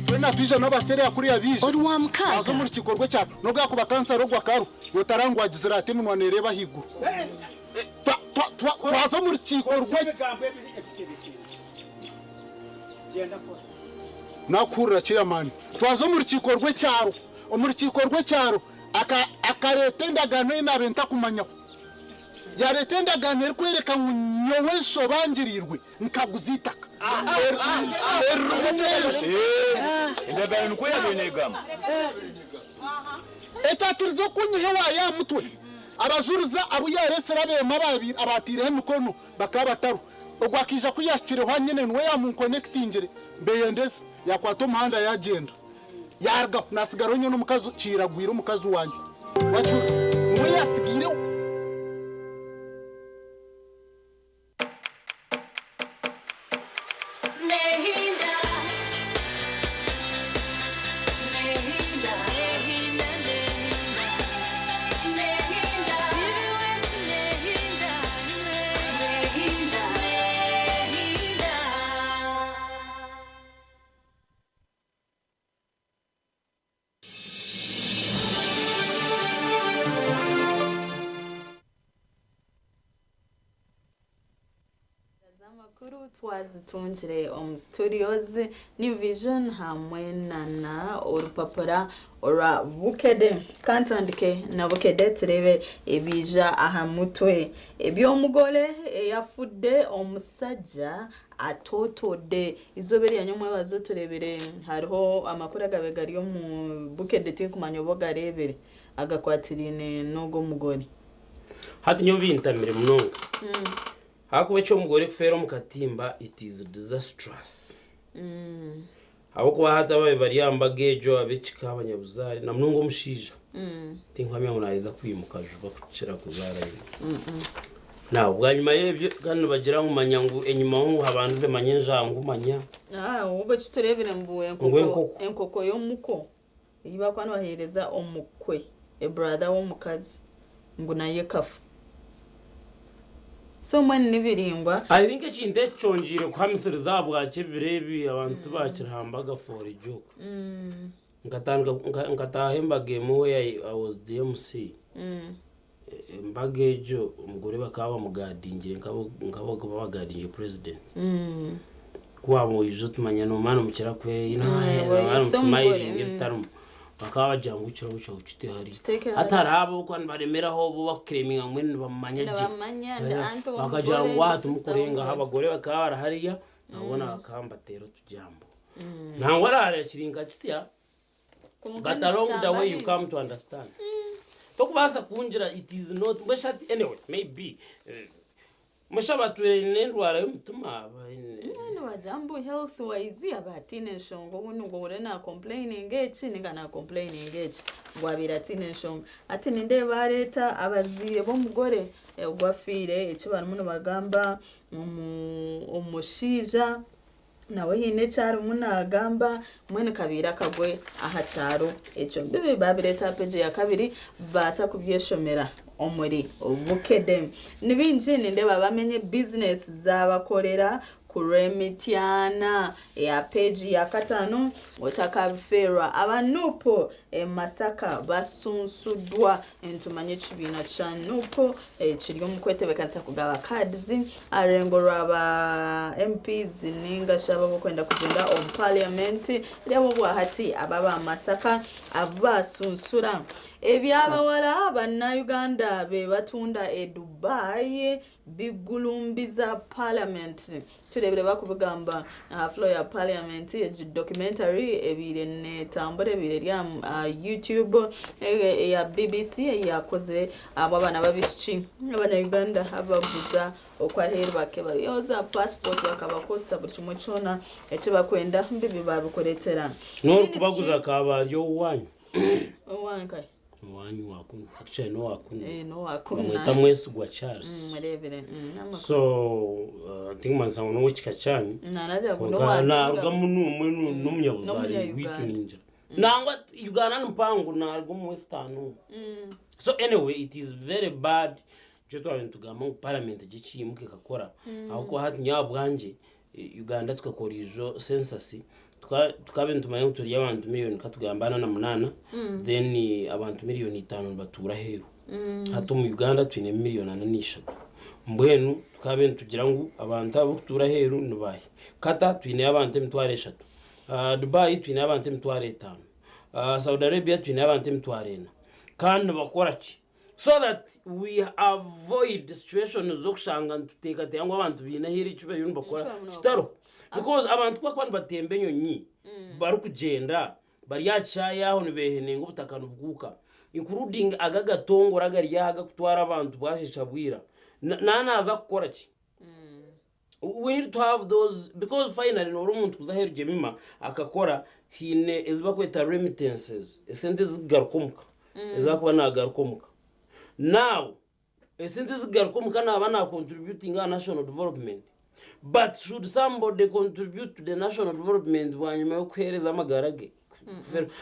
Speaker 12: Twena twija n'abaseria kuriya baija.
Speaker 10: Orwamukaaga.
Speaker 12: Naaza omu rukiiko rw'ekyaro n'obu yaakuba kansara ogwo akaru otarangwa agizire ati eminwa neereeba ahaiguru. Twaza omu rukiiko rwe. Naakuhurira chairman. Twaza omu rukiiko rw'ekyaro. Omu rukiiko rw'ekyaro akareeta endagaano ei naabaire ntakumanyaho. Yaareeta endagaano erikworeka ngu nyowe nshobangiriirwe. Nkaguza eitaka eririmu n'enju.
Speaker 13: Endagaano nikwo yaabaire neegamba.
Speaker 12: Ekyakirize okunyiha ewaayo aha mutwe, abajurizi abu yaareetsire abeema abaataireho emikono bakaba batariho. Ogwo akaija ku yaahikireho anyine niwe yaamunkonekitingire, Beyendeza yaakwata omuhanda yaagyenda. Yaarugaho, naasigaraho nyowe n'omukazi Kiiragwire omukazi wangye. Waakihurira? Niwe yaasigaireho.
Speaker 1: Z'amakuru twazitungire omu studios New Vision hamwe nana orupapura orwa Bukedde. Kantandike na Bukedde turebe ebiija aha mutwe. Eby'omugore eyafudde omusajja Atootodde. Eizooba erya nyomwebazo tureebire hariho amakuru agabaire gari omu Bukedde tinkumanya oba ogareebire agakwatiraine n'ogwo omugore.
Speaker 2: Hati nyowe bintamire munonga ahakuba eky'omugore kufeera omu katimba it is disastrous ahabw'okuba hati ababaire bari aha mbaga egyo ab'ekika abanyabuzaare na munonga omushaija Tinkuhamya ngu naaheza kwimuka juba kukira kuzaara rimwe. Now, bwanyima y'ebyo, kandi nibagira ngu manya ngu enyimaho ngu habandize manya enjangu manya.
Speaker 1: Ah, obwo eki tureebire ngu
Speaker 2: Ngu
Speaker 1: enkoko
Speaker 2: enkoko.
Speaker 1: enkoko y'omuko ei bakuba nibaheereza omukwe, ebrother w'omukazi ngu nayo ekafa. So mbwenu nibiringwa.
Speaker 2: I think ekintu eki kyongyeire kuhamisiriza ahabwaki ebiro ebi abantu tibakiriha mbaga for a joke. Nkatandika nka- nkataaha embaga emwe where I, I was the MC. Embaga egyo omugore bakaba bamugadingire nkabo nk'abarikuba bagadingire president. Ku waaba oija otumanya noomanya nomukira kwe you know,
Speaker 1: Aye,
Speaker 2: noomanya
Speaker 1: ese omugore,
Speaker 2: nomusmilinga ebitarimu. Bakaba bagira ngu ekirabo kyawe kite hariya.
Speaker 1: Kiteeke
Speaker 2: Hati
Speaker 1: hariya.
Speaker 2: hariho abakuba nibaremeraho bo bakuclaiminga mbwenu nibamumanya gye.
Speaker 1: Nibamanya, ndi aunt
Speaker 2: Bakagira
Speaker 1: w'omugore,
Speaker 2: ngu aha
Speaker 1: ndi sister
Speaker 2: tumukurengaho
Speaker 1: w'omugore.
Speaker 2: abagore bakaba bari hariya nabo boona bakaba nibateera otujambo. Nangwa arahara kiri nka kisya
Speaker 1: Kwonka
Speaker 2: but along the
Speaker 1: nikitamba
Speaker 2: way you
Speaker 1: bingi.
Speaker 2: come to understand. Tokubaasa kungira it is not mbwenu hati anyway maybe eh, mbwenu abatwire n'endwara y'omutima baine
Speaker 1: Mbwenu bagira mbu health wise aba ataine nshonga obundi ngu ohurire na complaininga eki ninga na complaininga eki ngu abaire ataine nshonga. Hati nindeeba bareeta abazaire b'omugore ogu afiire eki barimu nibagamba omu omushaija Nawe haine eki arimu naagamba, mbwenu kabaire akagwe aha kyaro ekyo. Bibi baabireeta aha peegi ya kabiri babaasa kubyeshomera omuri Bukedde. Ni baingi nindeeba bamenye bizinesi zaabakorera ku Rwemityana eya peegi ya kataano otakabifeerwa. Aba Nup e Masaka basunsuddwa. Nitumanya ekibiina kya Nup kiri omu kwetebekanisa kugaba cards aha rurengo rwa ba MPs ninga shi abo abarikwenda kugyenda omu parliament reeba obwahati aba aba Masaka abu basunsura. Eby'abawara bannayuganda bebatunda e Dubai bigulumbiza parliament. Tureebire barikubigamba aha floor ya parliament, egi documentary ebaire netambura ebaire eri aha YouTube eya BBC eyakozire ahabw'abaana b'abaishiki abanya Uganda abu barikuguza okwo aheeru bakabayihaho za passport bakabakozesa buri kimwe kyona eki barikwenda bibi babikureetera.
Speaker 2: N'orikubaguza akaba ari owaanyu.
Speaker 1: Owankahi?
Speaker 2: Owanyu wa kunu actually n'owa kunu.
Speaker 1: Eh, n'owa kunu.
Speaker 2: Bamweta Mwesigwa Charles.
Speaker 1: Mureebire. N'amakuru.
Speaker 2: So tinkumanyisa ngu n'ow'ekika kyanyu.
Speaker 1: Naragira ngu
Speaker 2: Kwonka
Speaker 1: n'owa
Speaker 2: narugamu n'omwe n'omunyabuzaare
Speaker 1: N'omunya
Speaker 2: gwaitu
Speaker 1: Uganda.
Speaker 2: ningira. Nangwa Uganda ni mpango naruga omu Western omu. So anyway it is very bad nikyo twabaire nitugamba ngu parliament egye ekiimuka ekakora ahabw'okuba hati nyowe ahabwangye Uganda tukakora ijo census tukaba nitumanya ngu turi abantu miriyoni katugambe ana na munaana then abantu miriyoni itaano nibatuura aheeru. Hati omu Uganda twinemu miriyoni ana na ishatu. Mbwenu tukaba nitugira ngu abantu abarikutuura aheeru ni baahi? Qatar twineyo abantu emitwaro eshatu. Dubai twineyo abantu emitwaro etaano. Saudi Arabia twineyo abantu emitwaro ena. Kandi nibakora ki? So that we avoid situations z'okushanga nituteekateeka ngu abantu baine ahu eki bariyo nibakora kitariho. Because abantu ku barikuba nibatemba enyonyi barikugyenda bari aha kishaayi aho nibeehenenga obutaka nibukuuka including aga agatongore agari aha agakutwara abantu bwasheesha bwira, naaba naaza kukora ki? We need to have those because finally noora omuntu kuza aheeru Jemima akakora haine ezi barikweta remittances esente ezirikugaruka omuka ezi arikuba naagaruka omuka. Now esente ezirikugaruka omuka naaba na contributinga aha national development but should somebody contribute to the national development bwanyima y'okuheereza amagara ge?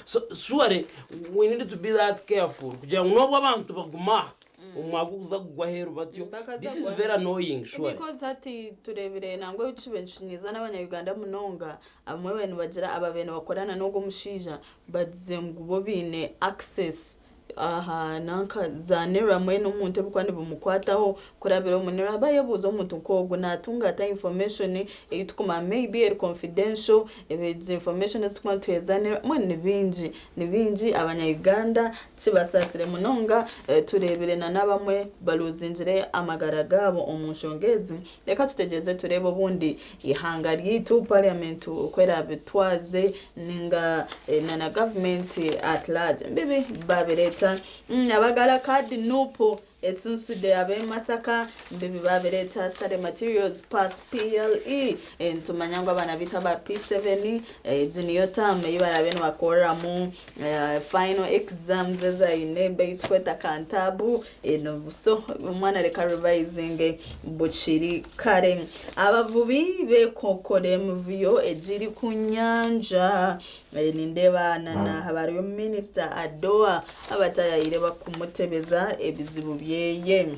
Speaker 2: So surely we need to be that careful kugira ngu n'obu abantu baguma aha omwaka oguza kugwa aheeru batyo
Speaker 1: Bakaza
Speaker 2: this is
Speaker 1: gwa-
Speaker 2: very annoying surely.
Speaker 1: Because hati tureebire nangwa ekibaire nikinyiiza n'abanya-Uganda munonga, abamwe babaire nibagira ababaire nibakorana n'ogwo omushaija bagize ngu bo baine access aha nanka za NERA hamwe n'omuntu ebirikuba nibimukwataho kurabira omu NERA. Bayebuuza omuntu nk'ogwo natunga ata information ei turikumanya maybe eri confidential, ezi information ezi turikuba nituheereza NERA mbwenu ni bingi, ni bingi abanya Uganda kibasaasire munonga tureebire na n'abamwe baruuzingire amagara gaabo omu nshonga ezi. Reka tutegyereze tureebe obundi eihanga ryaitu parliament oku erabitwaze ninga na na government at large. Mbibi babireeta abagala card nup esunsude abe Masaka mbibi babireeta study materials pass PLE nitumanya ngu abaana baitu aba P7 egi niyo term ei baraabe nibakoreramu final exams eza UNEB ei turikweta kantabu So omwana reka revisinge bukiri kare. Abavubi bekokora emivuyo egiri ku nyanja. Nindeeba na na hariyo minisita Adoa abatayayire bakumutebeza ebizibu byeye.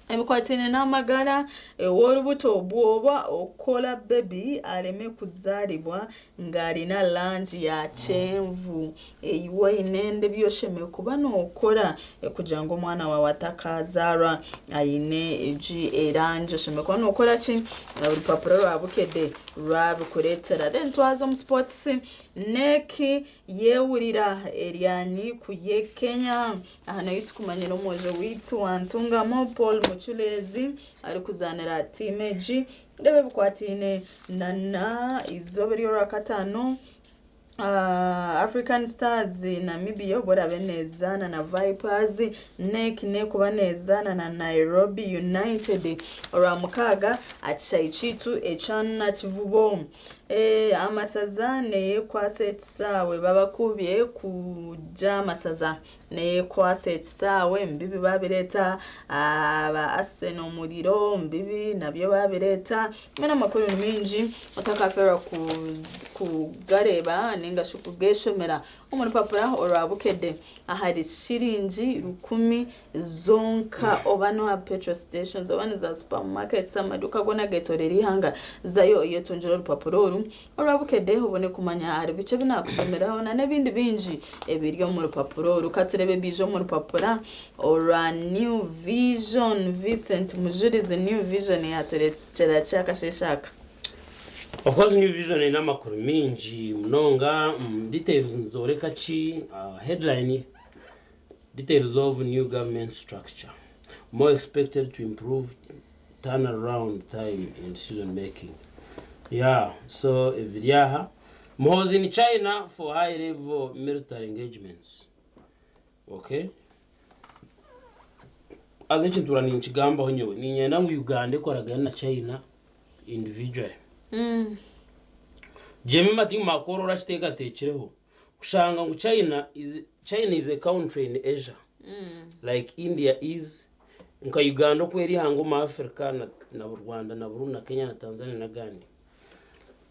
Speaker 1: Ebikwatiraine n'amagara, ow'orubuto bw'oba okora bebi areme kuzaaribwa ng'arina langi ya kyenvu. Iwe oine enda ebi oshemereire kuba nookora kugira ngu omwana waawe atakazaarwa aine egi erangi. Oshemereire kuba nookora ki? Orupapura rwa Bukedde rwabikureetera. Then twaza omu sports, NEC yehurira eryanyi ku ye Kenya. Aha nayo tukumanyira omwojo waitu wa Ntungamo Paul Mucureezi arikuzaanira tiimu egi. Reeba ebikwataine na eizooba ery'orwakataano African Stars Namibia obu eraabe neezaana na Vipers, NEC n'erikuba neezaana na Nairobi United Orwamukaaga aha kishaayi kyaitu ekya Nakivubo. Amasaza neekwasa ekisaawe babakubye kugira amasaza Neyekwasa ekisaawe mbibi babireeta, aba Arsenal omuriro mbibi nabyo babireeta, mbwenu amakuru ni maingi otakafeerwa kugareeba ninga shi kugeshomera omu rupapura orwa Bukedde ahari shiringi rukumi zonka oba n'aha petrol stations oba niza supermarkets amaduuka goona agetoreire eihanga zayo oyetungire orupapura oru Orwa Bukedde obone kumanya ahari biki ebi naakushomeraho na n'ebindi bingi ebiri omu rupapura oru. Ka tureebe ebiija omu rupapura orwa New Vision. Vincent Mujurizi, New Vision yaatureekyera ki akasheeshe aka?
Speaker 2: Of course New Vision eine amakuru maingi munonga. Details nizooreka ki? Headline, Details of new government structure, More expected to improve turnaround time in decision making yeah so ebiri aha Muhoozi in China for high level military engagements okay haza eki ntuura ninkigambaho nyowe niinyenda ngu Uganda ekoragane na China individually Jemima tinkumaakora orakiteekateekireho kushanga ngu China is China is a country in Asia like India is nka Uganda oku eri ihanga omu Africa na na Rwanda na Burundi na Kenya na Tanzania n'agandi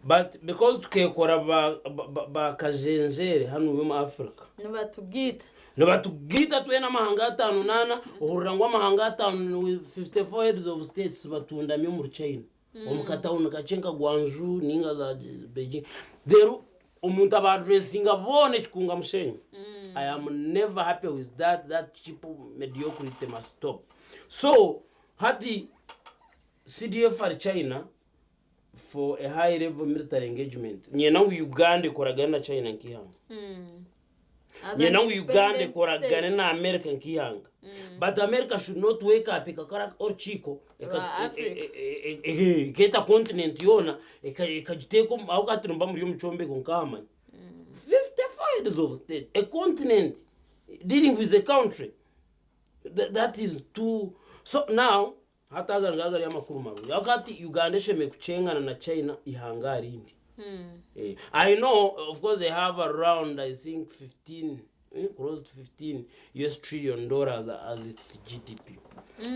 Speaker 2: but because tukekora ba ba ba kajenjeere hanu omu Africa
Speaker 1: Nibatugiita.
Speaker 2: Nibatugiita twena amahanga ataano naana ohurira ngu amahanga ataano with 54 heads of states batundami omuri China. Omu katawuni kakye nka Guangzhou ninga za Beijing reero omuntu aba addressinga boona ekikunga mushenyi. I am never happy with that, that cheap mediocrity must stop. So hati CDF ari China for a high level military engagement niinyenda ngu Uganda ekoragane na China nk'eihanga. Niinyenda ngu Uganda ekoragane na America nk'eihanga. But America should not wake up ekakora orukiiko
Speaker 1: Rwa Africa.
Speaker 2: ekeeta continent yoona ekagiteeka omu ahabw'okuba hati nimuba muri omu kyombeko nkahamanya. 54 heads of state, a continent dealing with a country. That is too so now. Hati aga nigo gari amakuru marungi. Ahabw'okuba hati Uganda eshemereire kukyengana na China eihanga aha rindi. I know of course they have around I think 15 close to 15 US trillion dollars as its GDP.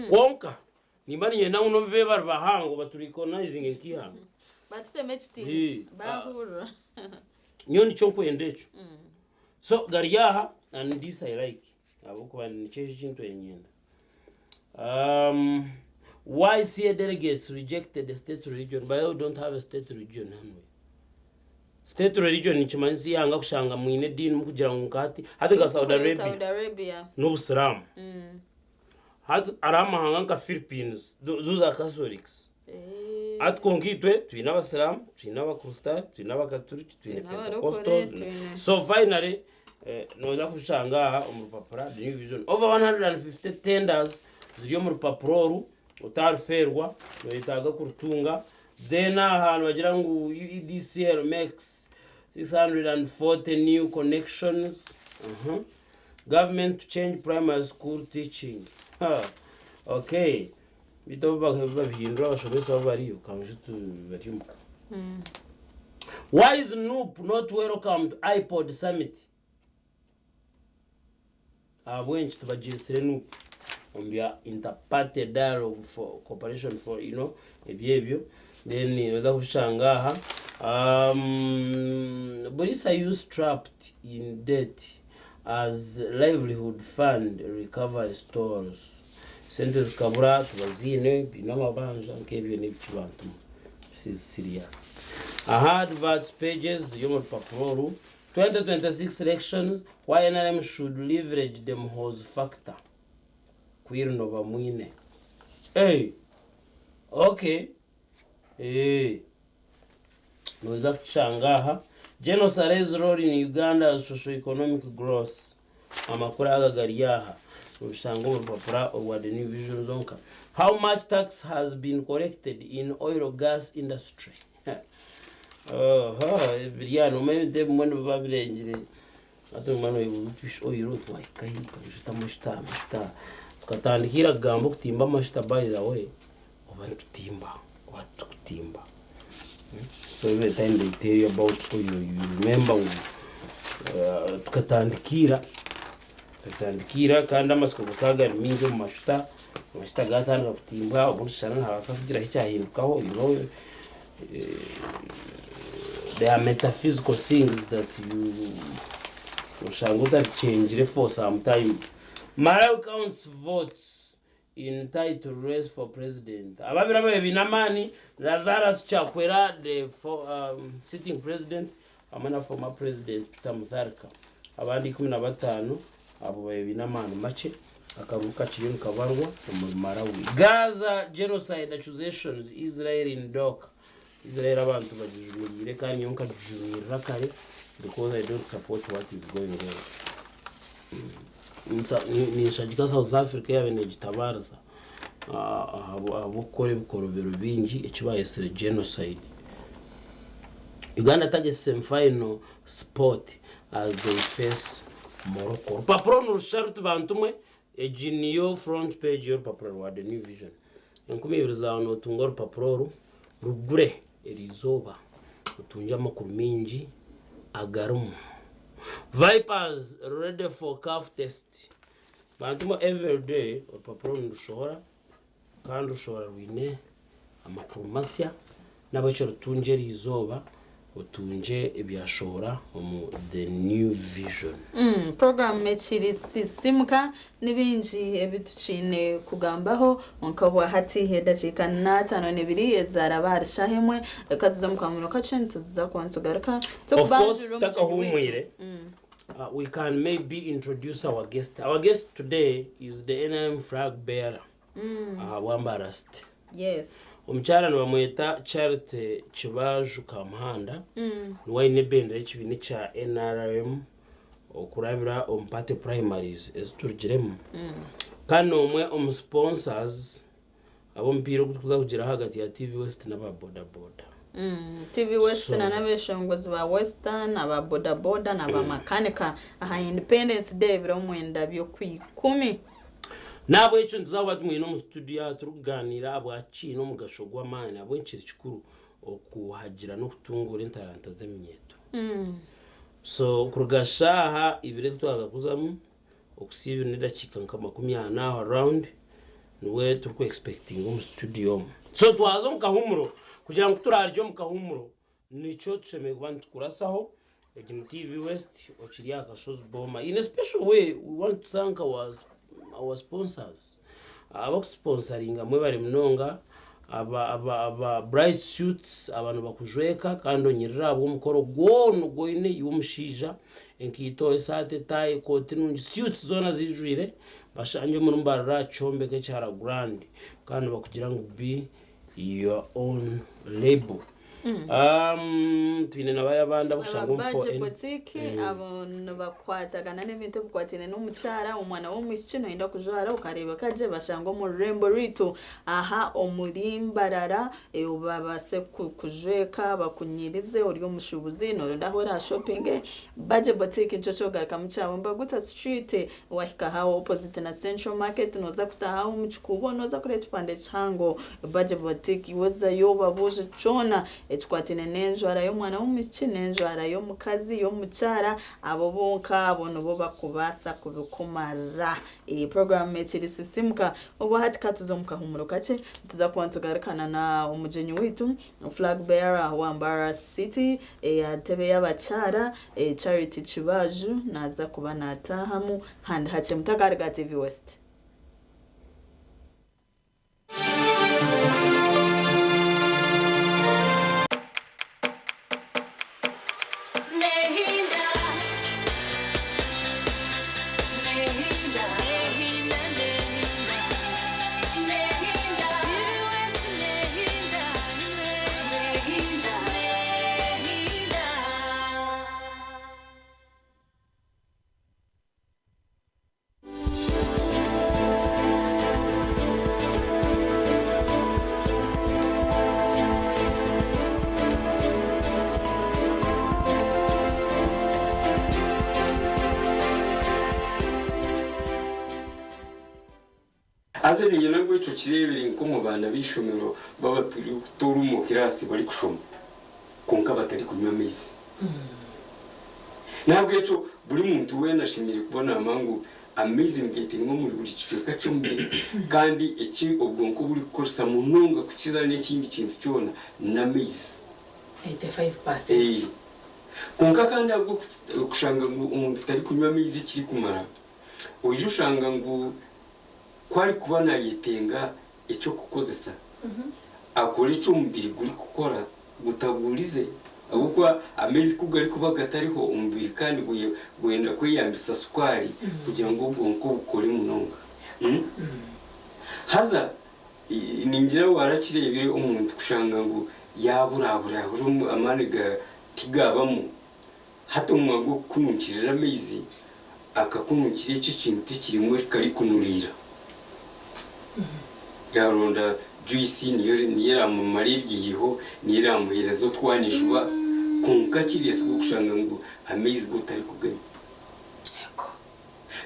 Speaker 2: Kwonka nimba niinyenda ngu n'obu bo bari bahango baturecognizinge nk'eihanga.
Speaker 1: Batuteme ekitiinisa baahurira.
Speaker 2: Nyowe nikyo nkwenda ekyo. So gari aha and this I like ahabw'okuba nikyo eki ntwire niinyenda. Why CA delegates rejected the state religion? By the way, we don't have a state religion anyway. State religion nikimanyisa eihanga kushanga mwine ediini mukugira ngu nka hati hati nka Saudi
Speaker 1: Kuri
Speaker 2: Arabia
Speaker 1: Saudi Arabia.
Speaker 2: n'obusiraamu. Hati hariho amahanga nka Philippines, those are Catholics. Hati kwonka itwe twine abasiraamu, twine abakristaayo, twine abakaturiki, twine
Speaker 1: Twine abarokore,
Speaker 2: Pentecostals. So finally, noza kubishanga aha omu rupapura The New Vision. Over 150 tenders ziri omu rupapura oru, otarifeerwa, noyetaaga kurutunga. Then aha nibagira ngu UEDCL makes 640 new connections. Government to change primary school teaching. Ha. Okay. Beitu obu babihindura abashomesa bo bariyo, kanju bari omuka. Why is NUP not welcome to IPOD summit? Ahabw'enki tibagyetsire NUP omu bya interparty dialogue for cooperation for you know ebyo ebyo then noza kubishanga aha Bulisa youth trapped in debt as livelihood fund recovery stalls sente zikabura tibaziine baine amabanja nk'ebyo n'ebiki bantu this is serious. Aha adverts pages ziri omu rupapura oru 2026 elections why NRM should leverage the Muhoozi factor Kwirino Bamwine Hey! Okay. Eh. Noza kushanga aha. General Saleh's role in Uganda's socio-economic growth. Amakuru aga gari aha. Nobishanga omu rupapura orwa The New Vision zonka. How much tax has been collected in oil gas industry? Oho, biri aha noomanya ebintu ebimwe nibiba birengire. Hati omwana oibuza oti shi oil twahika hi tukagita amashuta amashuta. Tukatandika ira kugamba okutimba amashuta by the way, oba nitutimba oba titukutimba. So every time they tell you about oil you remember ngu tukatandika ira tukatandika ira kandi amatsiko gakaba gari maingi omu mashuta, amashuta gatandika kutimbwa obundi shana nihabaasa kugiraho ekyahindukaho you know there are metaphysical things that you oshanga otabikyengire for some time. Malawi counts votes in title race for president. Ababiri ababaire baine amaani, Lazarus Chakwera the sitting president hamwe na former president Peter Mutharika. Abandi 15 abo babaire baine amaani makye. Akaruru kakiriyo nikabarwa omuri Malawi. Gaza genocide accusations Israel in dock. Israel abantu bagijumiriire kandi nyowe nkagijumirira kare because I don't support what is going on. Ninshagika South Africa eyabaire negitabaariza ahabw'okukora ebikorobero bingi eki bayetsire genocide. Uganda targets semi-final spot as they face Morocco. Orupapura oru nirushusha ruti bantu mwe, egi niyo front page y'orupapura rwa The New Vision. 2000 zaawe notunga orupapura oru, rugure eriizooba otungye amakuru maingi agarimu. Vipers ready for CAF test. Bantu mwe everyday orupapura oru nirushohora kandi rushohora rwine amakuru masya n'ahabw'ekyo rutungye eriizooba otungye ebyashohora omu The New Vision.
Speaker 1: Puroguraamu ekiri Sisiimuka ni bingi ebi tukiine kugambaho kwonka obwahati edakiika n'ataano n'ebiri ezaaraba ahari shaaha emwe. Reka tuze omu kahuumuro kakye nituza kuba nitugaruka
Speaker 2: Of course,
Speaker 1: turikubanjurira omugyenyi waitu.
Speaker 2: tutakahumwire, we can maybe introduce our guest. Our guest today is the NRM flag bearer aha Bwambara City. Omukyara nibamweta Charity Kibaju Kamuhanda, niwe aine ebendera y'ekibiina ekya NRM okurabira omu party primaries ezi turugiremu. Kandi n'omwe omu sponsors ab'omupiira ogu turikuza kugira ahagati ya TV West n'aba boda boda.
Speaker 1: TV West
Speaker 2: So-
Speaker 1: na n'abeshongozi ba Western, aba boda boda n'aba makanika aha Independence Day ebiro 9 by'okwikumi.
Speaker 2: N'ahabw'ekyo nituza kuba tumwine omu studio aha turikugaaniira ahabwa kiine omugasho gw'amaani ahabw'enki kiri kikuru okuhagira n'okutunguura entaranta z'eminyeeto. So kuruga shaaha ibiri ezi twaza kuzamu okuhitsya ibiri n'edakiika nka 40 aho around niwe turiku expectinga omu studio omu. So twaza omu kahuumuro kugira ngu kuturarugye omu kahuumuro Nikyo tushemereire kuba nitukurasaho. Egi ni TV West okiri aha Kashozi Boma. In a special way, we want to thank our, our sponsors. Abakutusiponsaringa mwebare munonga. Aba, aba, aba Bright Suits aba nibakujweka kandi onyirire ahabw'omukoro gwona ogu oine iwe omushaija. Enkaito, esaati, etaayi, ekooti nungi, suits zoona zijwire. Bashangye omuri Mbarara aha kyombeko ekya La Grande. Kandi nibakugira ngu be your own label. Twine na bari abandi abakushanga omu
Speaker 1: Ababaje
Speaker 2: 4N.
Speaker 1: boutique abo nibakwatagana n'ebintu ebikwataine n'omukyara omwana w'omwishiki noyenda kujwara okareebeka gye bashanga omu rurembo rwaitu aha omuri Mbarara babaase kukujweka bakunyirize ori omushuubuzi noronda ahu orashopinge Baje boutique nikyo kyogarukamu kyawe Mbaguta street Wahika aha opposite na Central Market noza kutaha aho omu kikuubo noza kureeba ekipande kihango Baje Boutique wazayo obabuuze kyona ekikwataine n'enjwara y'omwana w'omwishiki n'enjwara y'omukazi y'omukyara abo bonka abo nibo bakubaasa kubikumarira. Iyi program ekiri Sisimuka obwahati katuze omu kahuumuro kakye nituza kuba nitugarukana na omugyenyi waitu Flag bearer wa Mbarara City eya ntebe y'abakyara Charity Kibaju naaza kuba naataahamu handi hakye. Mutakaruga TV West.
Speaker 10: Haza niinyenda ngu ekyo kireebere nk'omu baana b'eishomero baaba turi omu kiraasi barikushoma kwonka batarikunywa amaizi. N'ahabw'ekyo buri muntu weena ashemereire kuba naamanya ngu amaizi nigeetengwa omuri buri kicweka ky'omubiri kandi eki obwonko burikukoresa munonga kukira n'ekindi kintu kyona n'amaizi.
Speaker 5: 85%.
Speaker 10: Kwonka kandi ahabw'okushanga ngu omuntu tarikunywa amaizi ekirikumara, oija oshanga ngu ku arikuba naayetenga eky'okukozesa, akora eki omubiri gurikukora gutabuurize ahabw'okuba amaizi ku garikuba gatariho, omubiri kandi gwenda kweyambisa sukaari kugira ngu obwonko bukore munonga. Haza ningira waarakireebire omuntu kushanga ngu yaaburabura yaabura amaani tigabamu, Hati omunwa gw'okukununkirira amaizi akakununkira ekyo ekintu ekirimu karikunuriira. Yaaronda juice niyo niyo eraamumara ebyiriho, niyo eraamuheereza otwanijwa, kwonka kiriya sigwo kushanga ngu amaizi go tarikuganywa.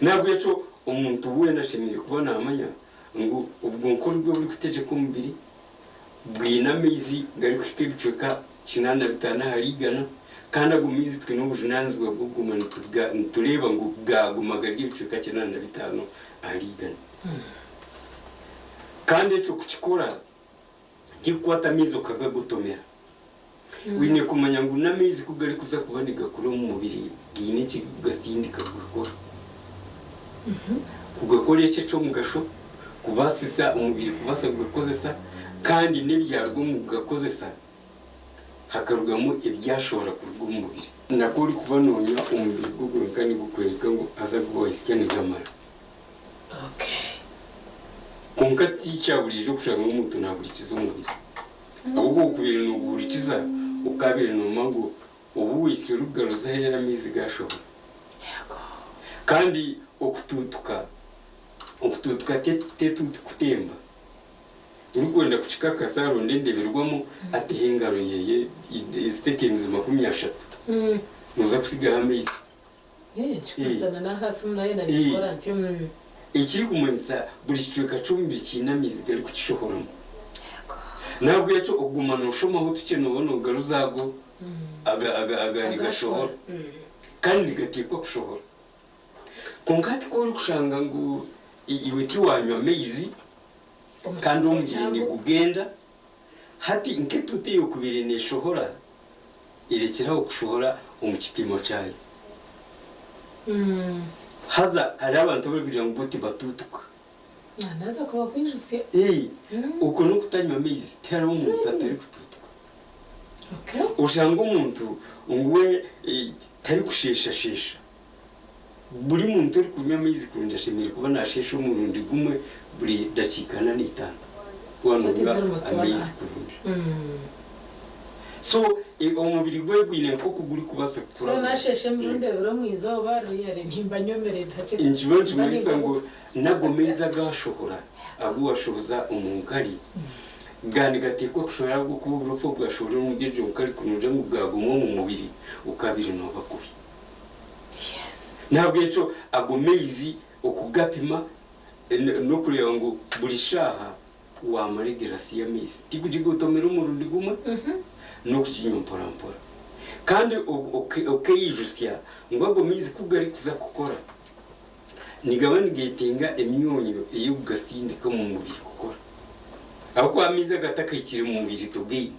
Speaker 10: N'ahabw'ekyo omuntu weena ashemereire kuba naamanya ngu obwonko nibwo burikutegyeka omubiri, Bwine amaizi garikuhika ebicweka 85 ahari igana, kandi ago maizi twine obujunaanizibwa bw'okuguma nitureeba ngu gaaguma gari ebicweka 85 ahari igana. Kandi ekyo kukikora tikukwata amaizi okagagotomera. Oine kumanya ngu n'amaizi ku garikuza kuba nigakura omu mubiri gaine eki gasindika kugakora. Kugakora ekyo eky'omugasho kubaasisa omubiri kubaasa kugakozesa kandi n'ebyaruga omu kugakozesa hakarugamu ebyashohora kuruga omu mubiri. Na ku orikuba noonywa omubiri gwo gwonka nigukworeka ngu haza agu waahitsya nigamara. Kwonka ti kya buriijo kushanga omuntu naahurikiza omubiri. Ahabw'okuba okubaire nooguhurikiza okaabaire noomanya ngu obu waitsya orikugaruza aheeru amaizi gaashohora. Kandi okutuutuka, okutuutuka tetuutu kutemba. Orikwenda kukikakasa aronde endeberwamu ateho engaro ye seconds 30 nooza kutsigaho amaizi. Ekirikumanyisa buri kicweka ky'omubiri kiine amaizi garikukishohoramu. Nahabwekyo okuguma noshomaho tukye noba nogaruza ago aga nigashohora kandi nigateekwa kushohora. Kwonka hati ku orikushanga ngu iwe tiwanywa maizi kandi omubiri nigugenda, hati nk'etuutu eyokubaire neshohora erekyeraho kushohora omu kipimo kyayo. Haza hariho abantu abarikugira ngu bo tibatuutuka.
Speaker 14: Naza kubakwijutsya.
Speaker 10: Okwo n'okutanywa maizi, tihariho omuntu atarikutuutuka. Oshanga omuntu ngu we tarikusheshashesha. Buri muntu orikunywa amaizi kurungi ashemereire kuba nashesha omurundi gumwe buri dakiika ana n'eitaano waaba nonywa amaizi kurungi. So omubiri gwe gwine nk'oku gurikubaasa
Speaker 14: So
Speaker 10: kukura.
Speaker 14: nashesha emirundi ebiri omu izooba really nimba nyomire ntakiri.
Speaker 10: Nikiba nikimanyisa ngu n'ago maizi agashohora agu washohoza omu nkari ga nigateekwa kushohora ahabw'okuba oburofa obwashohora omuri egyo nkari kunogira ngu bwaguma omu mubiri okabaire nooba kubi. Nahabwekyo ago maizi okugapima n'okureeba ngu buri shaaha wamara egirasi y'amaizi, tikugigotomera omurundi gumwe, n'okuginywa mporampora. Kandi okeyijutsya ngu ago maizi ku garikuza kukora, nigaba nigetenga emyonyo ey'okugasindika omu mubiri kukora. Ahabw'okuba amaizi agatakahikire mu mubiri togaine.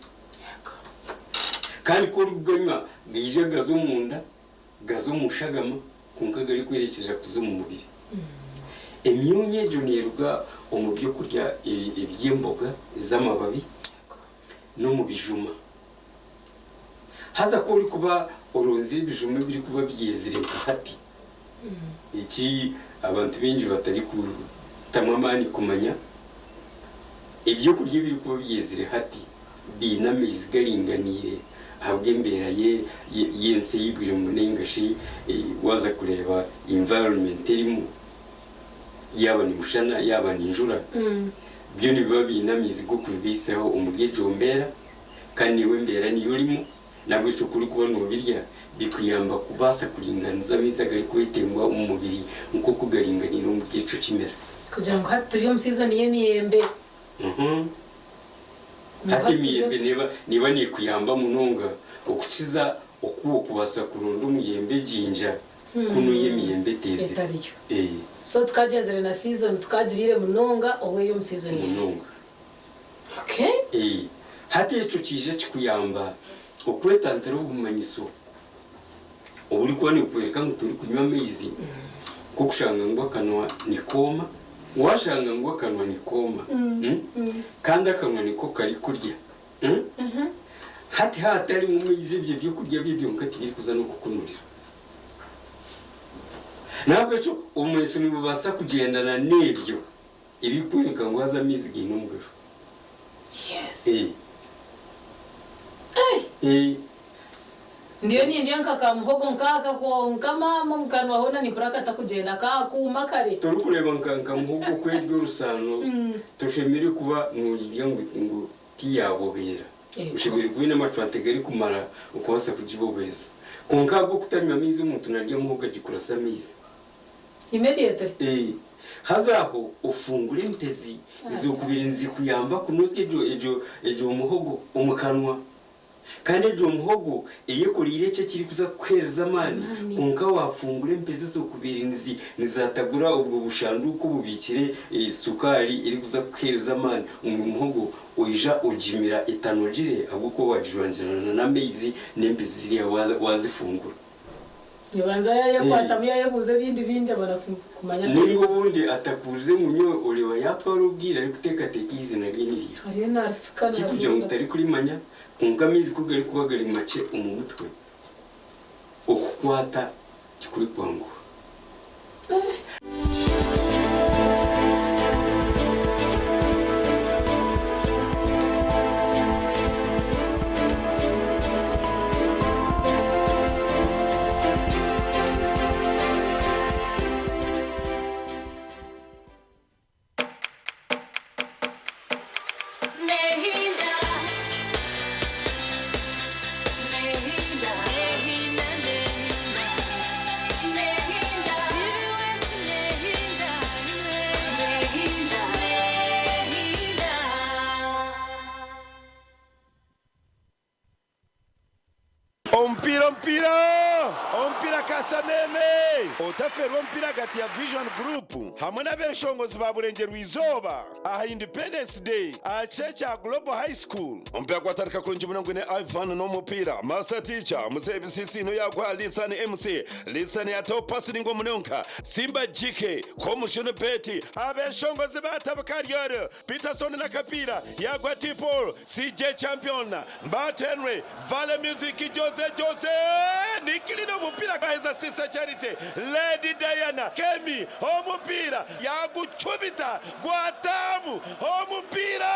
Speaker 10: Kandi ku orikuganywa gaija gaza omunda, gaza omu shagama kwonka garikwerekyerera kuza omu mubiri. Emyoonya egyo neeruga omu by'okurya eby'emboga ez'amababi n'omu bijuma. Haza ku orikuba oronzire ebijuma ebirikuba byezire nka hati, eki abantu baingi batarikutamu amaani kumanya, ebyokurya ebirikuba byezire hati biine amaizi garinganiire ahabw'embeera y'ensi ei birimu nainga shi waaza kureeba environment erimu yaaba ni mushana yaaba ni njura, byo nibiba biine amaizi g'okubibaisaho omuri egyo mbeera kandi naiwe embeera niyo orimu n'ahabw'ekyo ku orikuba noobirya bikuyamba kubaasa kuringaaniza amaizi agarikwetengwa omu mubiri nk'oku garinganiire omuri ekyo kimera.
Speaker 14: Kugira ngu hati turi omu season y'emiyembe.
Speaker 10: Hati emiyembe neeba neeba neekuyamba munonga okukiza oku okubaasa kuronda omuyembe ejinja kunu yo emiyembe eteezire.
Speaker 14: Etariyo. So tukagyezire na season tukagiriire munonga obu eri omu season yaayo.
Speaker 10: Munonga.
Speaker 14: Okay.
Speaker 10: Hati ekyo kiija kikuyamba okwetantara obumanyiso oburikuba nibukworeka ngu torikunywa amaizi, nk'okushanga ngu akanwa nikooma. Waashanga ngu akanwa nikooma kandi akanwa niko karikurya, hati haatarimu maizi ebyo by'okurya byo byonka tibirikuza n'okukunurira. N'ahabw'ekyo obumanyiso nibubaasa kugyendana n'ebyo ebirikworeka ngu haza amaizi gaine omugasho.
Speaker 14: Ndiyo nindya nka ka muhogo nkaaka kwonka maama omu kanwa hoona nimpurira katakugyenda kaakuuma kare.
Speaker 10: Torikureeba nka nka muhogo ku eri orusaano toshemereire kuba noogirya ngu ngu tiyaabobeera. Oshemereire kuba oine amacwante garikumara okubaasa kugibobeeza. Kwonka ahabw'okutanywa maizi omuntu narya muhogo agikurasa amaizi.
Speaker 14: Immediately.
Speaker 10: Haza aho ofungure empezi ez'okubaire nizikuyamba kunozya egyo egyo egyo muhogo omu kanwa. Kandi egyo muhogo eyekoreire ekyo ekirikuza kukuheereza amaani, kwonka waafungura empezi ez'okubaire nizatagura obwo bushanduuku obubiikire sukaari erikuza kukuheereza amaani omu muhogo, oija ogimira etanogire ahabw'okuba waagijwangirana n'amaizi n'empezi ziriya waazifungura.
Speaker 14: Nibanza yayekwatamu yayebuuza ebindi bingi abona kumanya
Speaker 10: Nainga obundi atakubuurize ngu nyowe oreeba yaatwara obwire arikuteekateeka eizina rye niriiha.
Speaker 14: Ariyo narisika
Speaker 10: Tikugira ngu
Speaker 14: narihurira.
Speaker 10: tarikurimanya, kwonka amaizi ku garikuba gari makye omu mutwe, okukwata tikurikwanguha.
Speaker 9: Omupiira omupiira omupiira Kasameme! Otaferwa omupiira ahagati ya Vision Group hamwe n'abeshongozi ba Burengyerwa Izooba aha Independence Day aha kishaayi kya Global High School. Omupiira gwatandika kurungi munonga gwine Ivan n'omupiira Master Teacher Muzeeyi Bisisiino yaguha Lithan MC Lithan yataho pasi ningwa munonga Simba GK Komushunu Betty Abeshongozi batabuka Ryoro Peterson n'akapiira yaagwa T-Paul, CJ Champion, Mbat Henry, Vale Music, Jose Jose, Nikilina omupiira gwaheza Sister Charity, Lady Diana, Kemi omupiira yaagucumita gwataamu omupiira.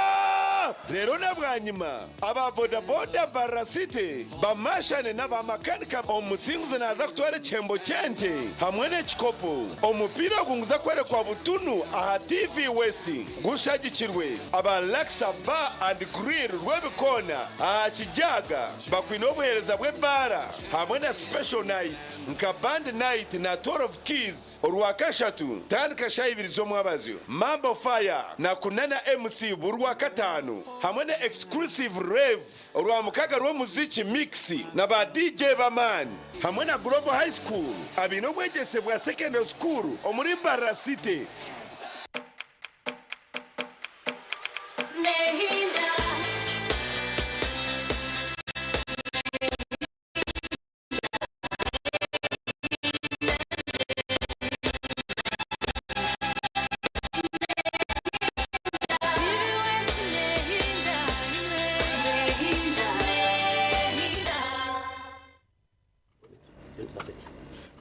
Speaker 9: Reero na bwanyima aba bodaboda Mbarara City bamashane n'aba makanika. Omusinguzi naaza kutwara ekihembo ky'ente hamwe n'ekikopo. Omupiira ogu nguza kworekwa butunu aha TV West gushagikirwe aba Laksa Bar and Grill Rwebikoona aha Kijaga bakwine obuheereza bw'ebaara hamwe na Special Night nka Band Night na 12 Keys Orwakashatu tandika shaaha ibiri z'omwabazyo, Mambo Fire na Kunana MC Burwakataano hamwe na Exclusive Rave. Orwamukaga rw'omuziki Mix na ba DJ b'amaani hamwe na Global High School abaine obwegyese bwa Secondary School omuri Mbarara City.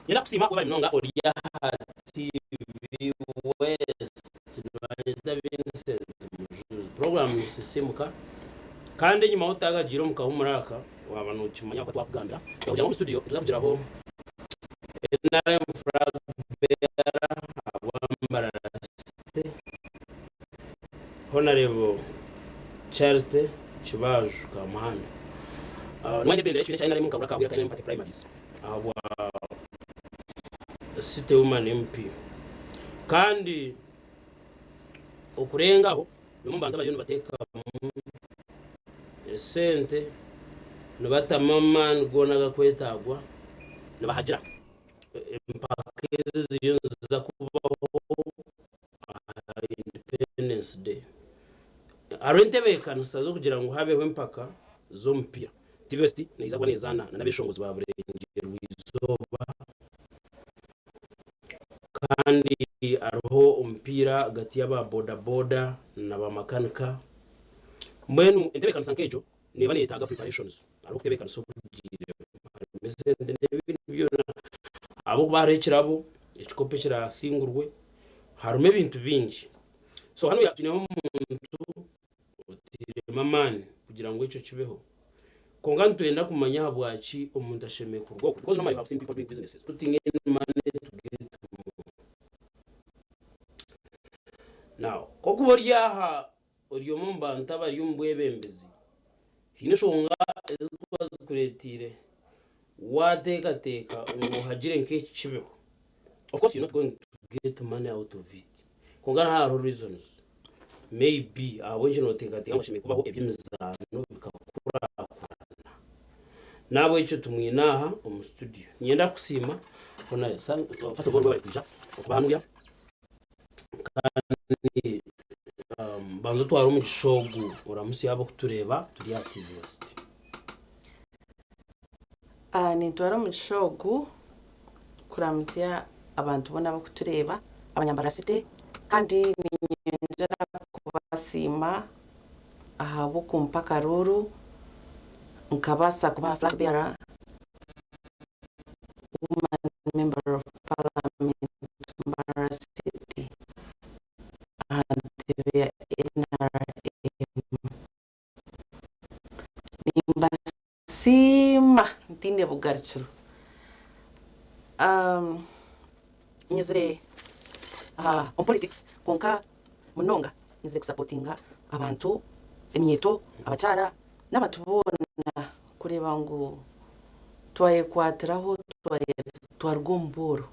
Speaker 2: Nyenda kusiima webale munonga ori aha TV West nibareeta Vincent Mujuzi. Program nisisimuka kandi enyima otagagiire omu kahumuro aka waba nokimanya oku twakugambira kugira ngu omu studio nituza kugiraho NRM flag bearer ahabwa Mbarara City Honourable Charity Kibaju Kamuhanda. Nimwanya ebendera y'ekibiina kya NRM nkabura kabwire aka NRM party primaries ahabwa City Woman MP kandi okurengaho N'omu bantu abariyo nibateekamu esente, nibatamu amaani goona agarikwetaagwa, nibahagira empaka ezi eziriyo niziza kubaho aha Independence Day. Hariho entebeekanisa z'okugira ngu habeho empaka z'omupiira. TVST neija kuba neezaana n'abeshongozi ba Burengyerwa-izooba. Kandi hariho omupiira ahagati y'aba bodaboda na bamakanika. Mbwenu entebeekanisa nk'egyo neeba neyetaaga preparations. Hariho okutebeekanisa okugiire, harimu esente n'ebindi byona. Ahabw'okuba hariho ekirabo, ekikopo ekirasingurwe, harimu ebintu bingi. So hanuya twineho omuntu oteiremu amaani kugira ngu ekyo kibeho. Kwonka nitwenda kumanya ahabwaki omuntu ashemereire kuruga okwo because normally we have seen people doing businesses putting in money to get more. Now, kokuba ori aha ori omwe omu bantu abari omu bwebembezi, haine enshonga ezirikuba zikureeteire waateekateeka ngu hagire nk'eki kibeho. Of course you're not going to get money out of it. Kwonka hariho reasons. Maybe ahabw'enki nooteekateeka ngu hashemereire kubaho eby'emizaano bikakurakurana. N'ahabw'ekyo tumwine aha omu studio. Niinyenda kukusiima first of all webare kwija okuba hanuya kandi banza otware omugisha ogu oramutsye abarikutureeba turi aha TV West.
Speaker 15: Nintwara omugisha ogu kuramutsya abantu boona abarikutureeba abanyambarara city kandi ninyongyera kubasiima ahabw'okumpa akaruuru nkabaasa kuba flag bearer woman member of parliament Mbarara city aha ntebe ya NRM. Siima ntaine bugarukiro. Nyizire aha omu politics kwonka munonga nyizire kusapotinga abantu, eminyeeto, abakyara n'abantu boona kureeba ngu twayekwatiraho twaruga omu bworo.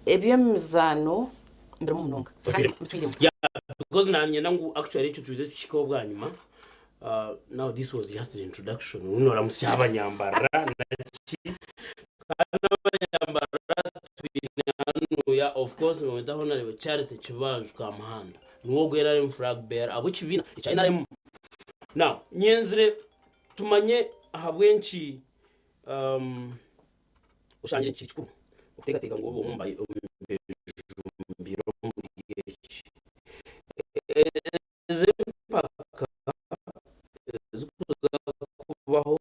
Speaker 15: Eby'emizaano mbirimu munonga kandi mbitwiremu.
Speaker 2: Yeah, because nanyenda ngu actually ekyo twize tukihikeho bwanyima. Now this was just an introduction Runo oramutsya abanyambarara naki kandi abanyambarara twine hanuya of course niwenda Honorable Charity Kibanju Kamuhanda niwe ogu NRM flag bearer ahabw'ekibiina ekya NRM. Now nyenzire tumanye ahabw'enki um, oshangire kiri kikuru okuteekateeka ngu obe omubejumbire omuri eki. Ezi empaka ezikuza kubaho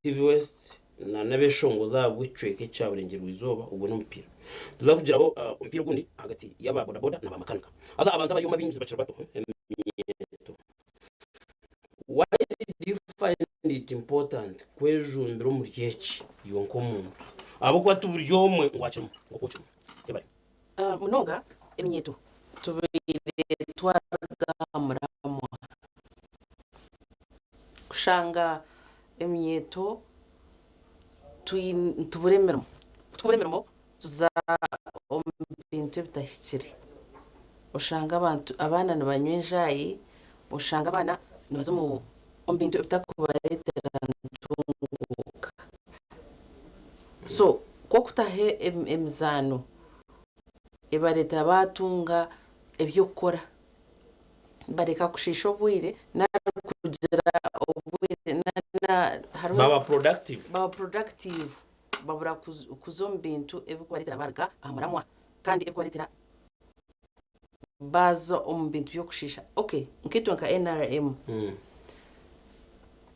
Speaker 2: TV West na n'abeshongozi ahabw'ekicweka ekya Burengyerwa Izooba ogwo n'omupiira. Nituza kugiraho omupiira ogundi ahagati y'aba boda boda na ba makanika. Haza abantu abari omu abaingi bakiri bato eminyeeto. Why do you find it important kwejumbira omuri eki iwe nk'omuntu? Ahabw'okuba ti buri omwe ngu akirimu nk'oku okirimu. Yebare.
Speaker 15: Munonga eminyeeto tubaire twaruga aha muramwa kushanga eminyeeto nitubura emirimo, ku tukubura emirimo tuza omu bintu ebitahikire oshanga abantu abaana nibanywa enjaayi, oshanga abaana nibaza omu bintu ebitakubareetera ntunguuka. So ku okutaho emizaano ebareetera baatunga eby'okukora bareka kushiisha obwire nari kugira obwire hariho
Speaker 2: Baba productive.
Speaker 15: Baba productive babura kuza omu bintu ebirikubareetera baaruga aha muramwa kandi ebirikubareetera baaza omu bintu by'okushiisha. Okay nkaitwe nka NRM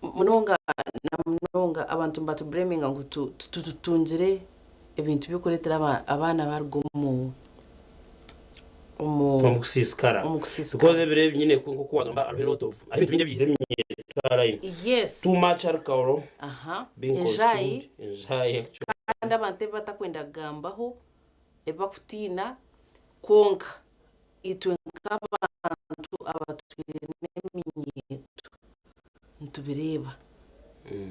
Speaker 15: munonga na munonga abantu nibatubureminga ngu tutungire ebintu by'okureetera abaana baaruga omu
Speaker 2: Omu kusiisikara.
Speaker 15: Omu kusiisikara.
Speaker 2: Because ebiro ebi nyine nk'oku waagamba hariho a lot of hariho ebintu bingi ebiihire eminyeeto aha line.
Speaker 15: Yes.
Speaker 2: Too much alcohol
Speaker 15: Aha.
Speaker 2: being
Speaker 15: Enjaayi.
Speaker 2: consumed, enjaayi actually.
Speaker 15: Kandi abantu ebi batakwenda kugambaho, ebi bakutiina, Kwonka itwe nk'abantu abatwire n'eminyeeto nitubireeba.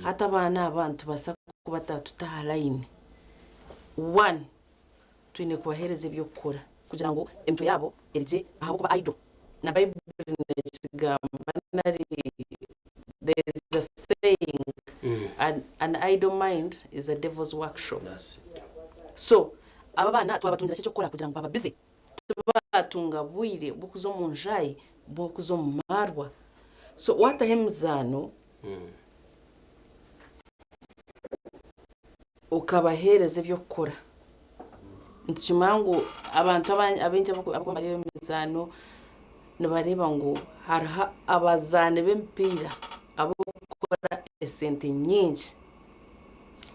Speaker 15: Hati abaana aba nitubaasa kubata tuta aha layini? One, twine kubaheereza eby'okukora kugira ngu emitwe yaabo erigye ahabw'okuba idle. Na Baiburi neekigamba nari there is a saying, an idle mind is a devil's workshop. So Aba abaana twabatungira ki eky'okukora kugira ngu baaba busy tibaatunga bwire bw'okuza omu njaayi, bw'okuza omu maarwa. So waataho emizaano okabaheereza eby'okukora, nitukimanya ngu abantu abaingi abarikuba nibareeba emizaano nibareeba ngu hariho abazaani b'emipiira abarikukora esente nyingi.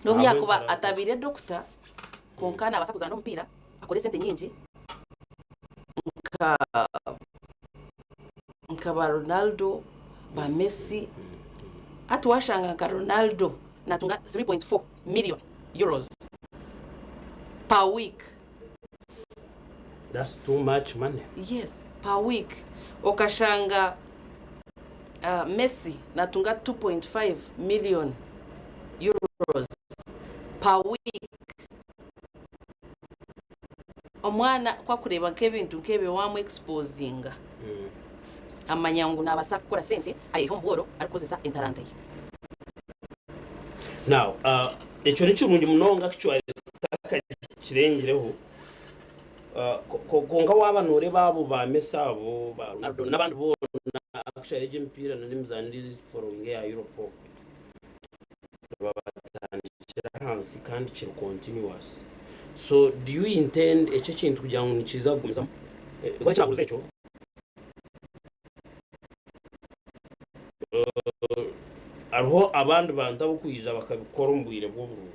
Speaker 15: N'obu yaakuba atabaire dokita, kwonka naabaasa kuzaana omupiira akore esente nyingi nka ba Ronaldo, ba Messi. Hati waashanga nka Ronaldo naatunga 3.4 million euros per week.
Speaker 2: That's too much money.
Speaker 15: Yes, per week. Okashanga Messi natunga 2.5 million euros per week. Omwana ku akureeba nk'ebintu nk'ebyo waamu exposinga, amanya ngu naabaasa kukora sente ayehe omu bworo arikukozesa entaranta ye.
Speaker 2: Now, ekyo ni kirungi munonga actually takakirengireho. Kwonka waaba nooreeba abo ba Messi abo ba Ronaldo n'abandi boona actually egyo emipiira n'emizaano eri following eya Europe okwo nibabatandikira ahansi kandi kiri continuous. So do you intend ekyo ekintu kugira ngu nikiza kugumizamu? Because ekinabuuza ekyo hariho abandi bantu ab'okwija bakabikora omu bwire bw'oburuuru.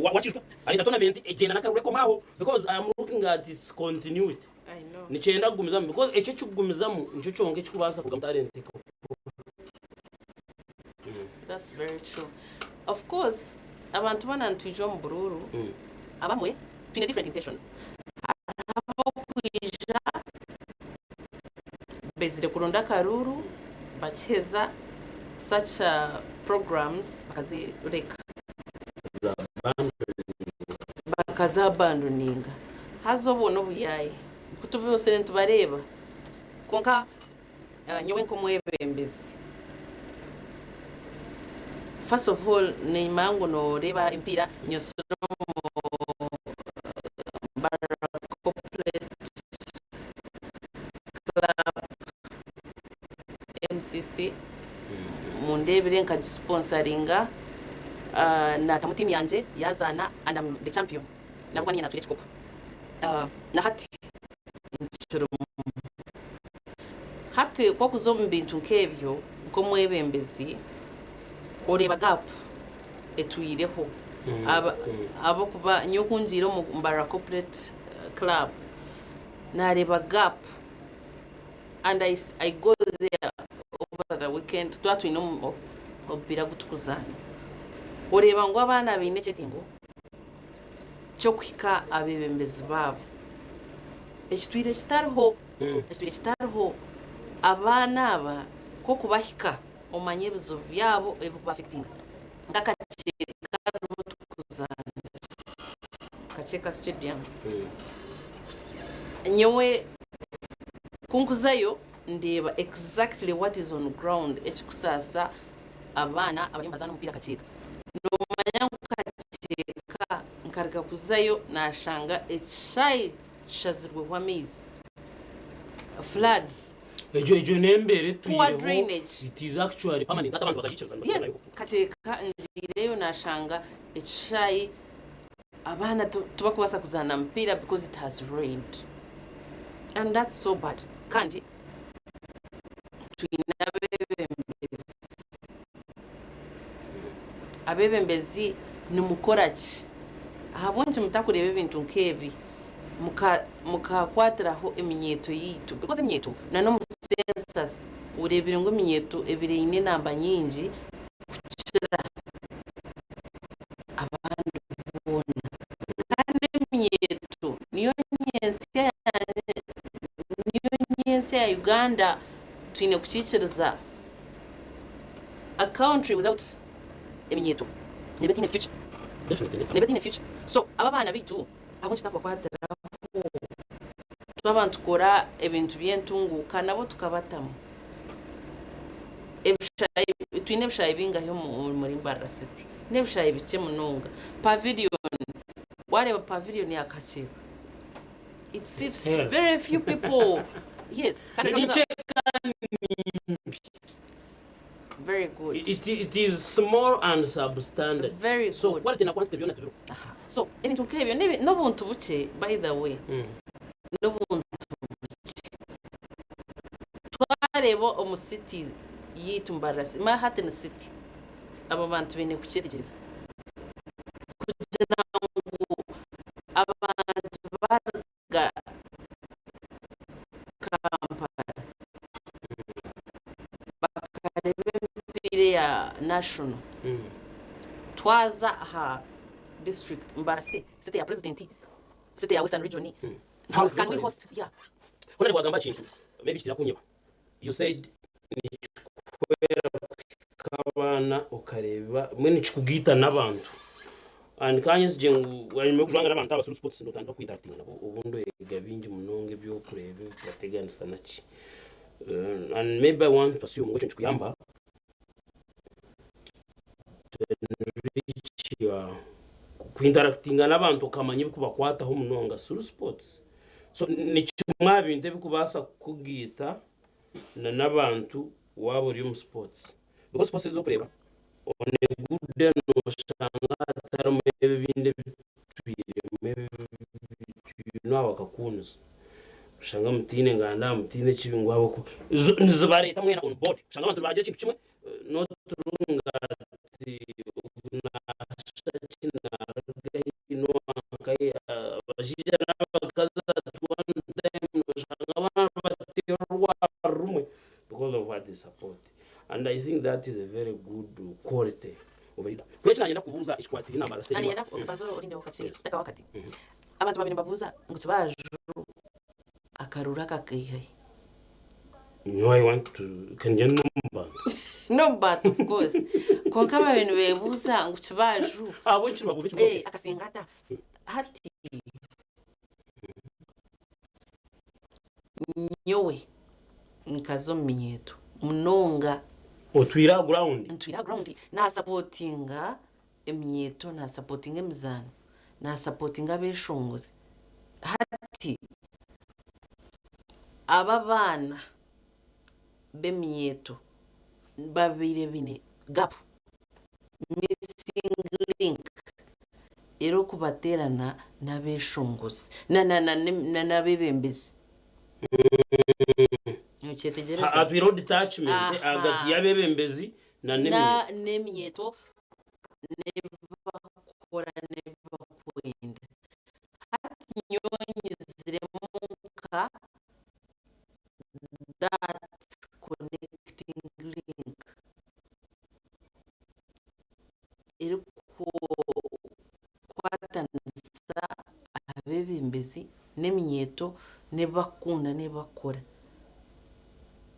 Speaker 2: Wakijuka arinda tournament egyenda n'akaruru ekomaho because I am looking at its continuity. Nikyenda kugumizamu because ekyo ekikugumizamu nikyo kyonka ekikubaasa kurugamu talent ekakura.
Speaker 15: That's very true. Of course, abantu boona nitwija omu buruuru, abamwe twine different intentions. Hariho ab'okwija baizire kuronda akaruuru, bakiheza such programs bakazireka. Bakazabandoninga. Haza obwo n'obuyaayi. Ku tubibosire nitubareeba. Kwonka nyowe nk'omwebembezi. First of all nimanya ngu noreeba emipiira nyosire omu Mbarara Corporate Club MCC mundeebire nkagisponsaringa natamu tiimu yangye yazaana and am the champion nabwo niinye natwire ekikopo na hati nkirimu. Hati ku orikuza omu bintu nk'ebyo nk'omwebembezi oreeba gap etwireho ahabw'okuba nyowe ku ngiire omu Mbarara Corporate Club naareeba gap and I go there over the weekend twaba twine omupiira ogu turikuzaana oreeba ngu abaana baine ekyetengo ky'okuhika abeebembezi baabo. Ekitwire kitariho, ekitwire kitariho, abaana aba ku okubahika omanye ebizibu byabo ebirikubaafekitinga nk'akakyeka ahu turikuzaanira, Kakyeka Stadium. Nyowe ku nkuzayo ndeeba exactly what is on ground ekirikusaasa abaana abariyo nibazaana omupiira Kakyeka. Noomanya ngu Kakyeka nkaruga kuzayo naashanga ekishaayi kishazirweho amaizi, floods.
Speaker 2: Egyo egyo n'embeera
Speaker 15: Poor
Speaker 2: etwireho
Speaker 15: drainage.
Speaker 2: it is actually permanent hati abantu bakagiikiriza
Speaker 15: Yes,
Speaker 2: nibagenda
Speaker 15: Kakyeka ngiireyo naashanga ekishaayi abaana tibarikubaasa kuzaana mupiira because it has rained and that's so bad kandi twine abeebembezi. Abeebembezi nimukora ki? Ahabw'enki mutakureeba ebintu nk'ebi mukakwatiraho eminyeeto yaitu? Because eminyeeto na n'omu census oreebire ngu eminyeeto ebaire eine enamba nyingi kukira abandi boona. Kandi eminyeeto niyo nyentsya ya Uganda, twine kukiikiriza. A country without eminyeeto neeba etaine future. Neeba etaine future. So aba abaana baitu ahabw'enki tutakubakwatiraho twaba nitukora ebintu by'entunguuka nabo tukabatamu. Ebishaayi twine ebishaayi bingahi omuri Mbarara City? N'ebishaayi bikye munonga. Pavilion, waareeba pavilion ya Kakyeka it seats very few people. Yes.
Speaker 2: Ni nkye kandi nimbi.
Speaker 15: Very good.
Speaker 2: It is small and substandard.
Speaker 15: Very
Speaker 2: so
Speaker 15: good.
Speaker 2: Quality na quantity byona tibiriho.
Speaker 15: Aha. So ebintu nk'ebyo n'obuntu bukye by the way. N'obuntu bukye. Twareeba omu city yaitu Mbarara City, Manhattan City, abo bantu baine kukyetegyereza. Kugira ngu abantu baruga Kampala bakareeba emipiira eya national, twaza aha district Mbarara City, city ya president, city ya Western region, can we host? Yeah.
Speaker 2: Hoona wagamba ekintu maybe kitira kunyeba. You said nikikuhwera kuhika abaana okareeba mbwenu nikikugaita n'abantu and kanyesigye ngu bwanyima y'okujwanga n'abantu aba through sports notandika ku interactinga nabo obundi oyega bingi munonga eby'okureeba ebikubateganisa naki and maybe I want to assume ngu ekyo nikikuyamba to enrich your ku interactinga n'abantu okamanya ebikubakwataho munonga through sports so nikimwe aha bintu ebikubaasa kukugaita na n'abantu waaba ori omu sports because sports ezi orikureeba on a good day noshanga hatarimu ebi ebindi ebitwiremu ebi abakakuuniza oshanga mutaine nganda mutaine ekibi ngu ahabw'okuba nizibareeta mwena on board oshanga abantu nibagira ekintu kimwe not runga ati ogu naashusha ki naaruga hi n'owankahi abashaija n'abakazi at one time noshanga abaana nibateera orwari rumwe because of what they support and I think that is a very good quality of a leader. Mbwenu eki nanyenda kubuuza ekikwatiraine na Mbarara Stadium.
Speaker 15: Nanyenda mbanze orindeho kakye tutakaho akati. Abantu babire nibabuuza ngu Kibaju akaruru aka akaihahi?
Speaker 2: Nyowe I want to kangye n'omubantu.
Speaker 15: N'omubantu of course. Kwonka babire nibebuuza ngu Kibaju
Speaker 2: Ahabw'enki nibabuuza ekibuuzo ekyo?
Speaker 15: Akasinga ata? Hati nyowe nkaza omu minyeeto munonga.
Speaker 2: Otwire aha ground.
Speaker 15: Ntwire aha ground nasapotinga eminyeeto, nasapotinga emizaano, nasapotinga abeshongozi. Hati aba abaana b'eminyeeto babaire baine gap, missing link erikubateerana n'abeshongozi n'abebembezi. Nokyetegyereza?
Speaker 2: Hatwireho detachment ahagati y'abebembezi na n'eminyeeto.
Speaker 15: N'eminyeeto n'ebibakukora n'ebibakwenda. Hati nyowe nyiziremu nka that connecting link erikukwatanisa abeebembezi n'eminyeeto n'ebi barikukunda n'ebi barikukora.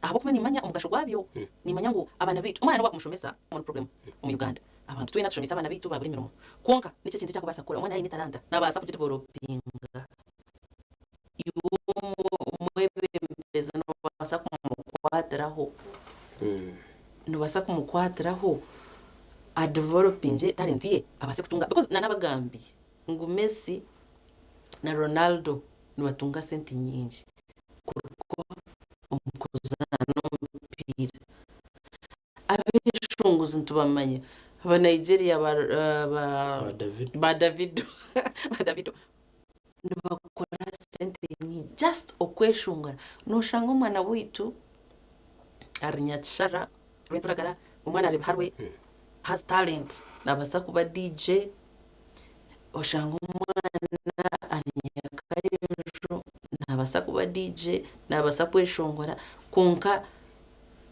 Speaker 15: Ahabw'okuba nimmanya omugasho gwabyo, nimmanya ngu abaana baitu, omwana n'obu waakumushomesa, common problem omu Uganda, abantu twena tushomesa abaana baitu baabura emirimo. Kwonka niki ekintu eki arikubaasa kukora? Omwana yaaba aine etalanta, naabaasa kugidevelopinga. Iwe omwebembezi noobaasa kumukwatiraho, noobaasa kumukwatiraho adevelopingye talent ye abaase kutunga because nanabagambiire ngu Messi na Ronaldo nibatunga sente nyingi kuruga omu kuzaana omupiira. Abeshongozi nitubamanya aba Nigeria ba ba Davido ba Davido nibakora sente nyingi just okweshongora noshanga omwana waitu ari Nyakishara Rwenturagara omwana ari Biharwe has talent nabasa kuba DJ oshanga omwana ari Nyakayojo nabasa kuba DJ nabasa kweshongora kwonka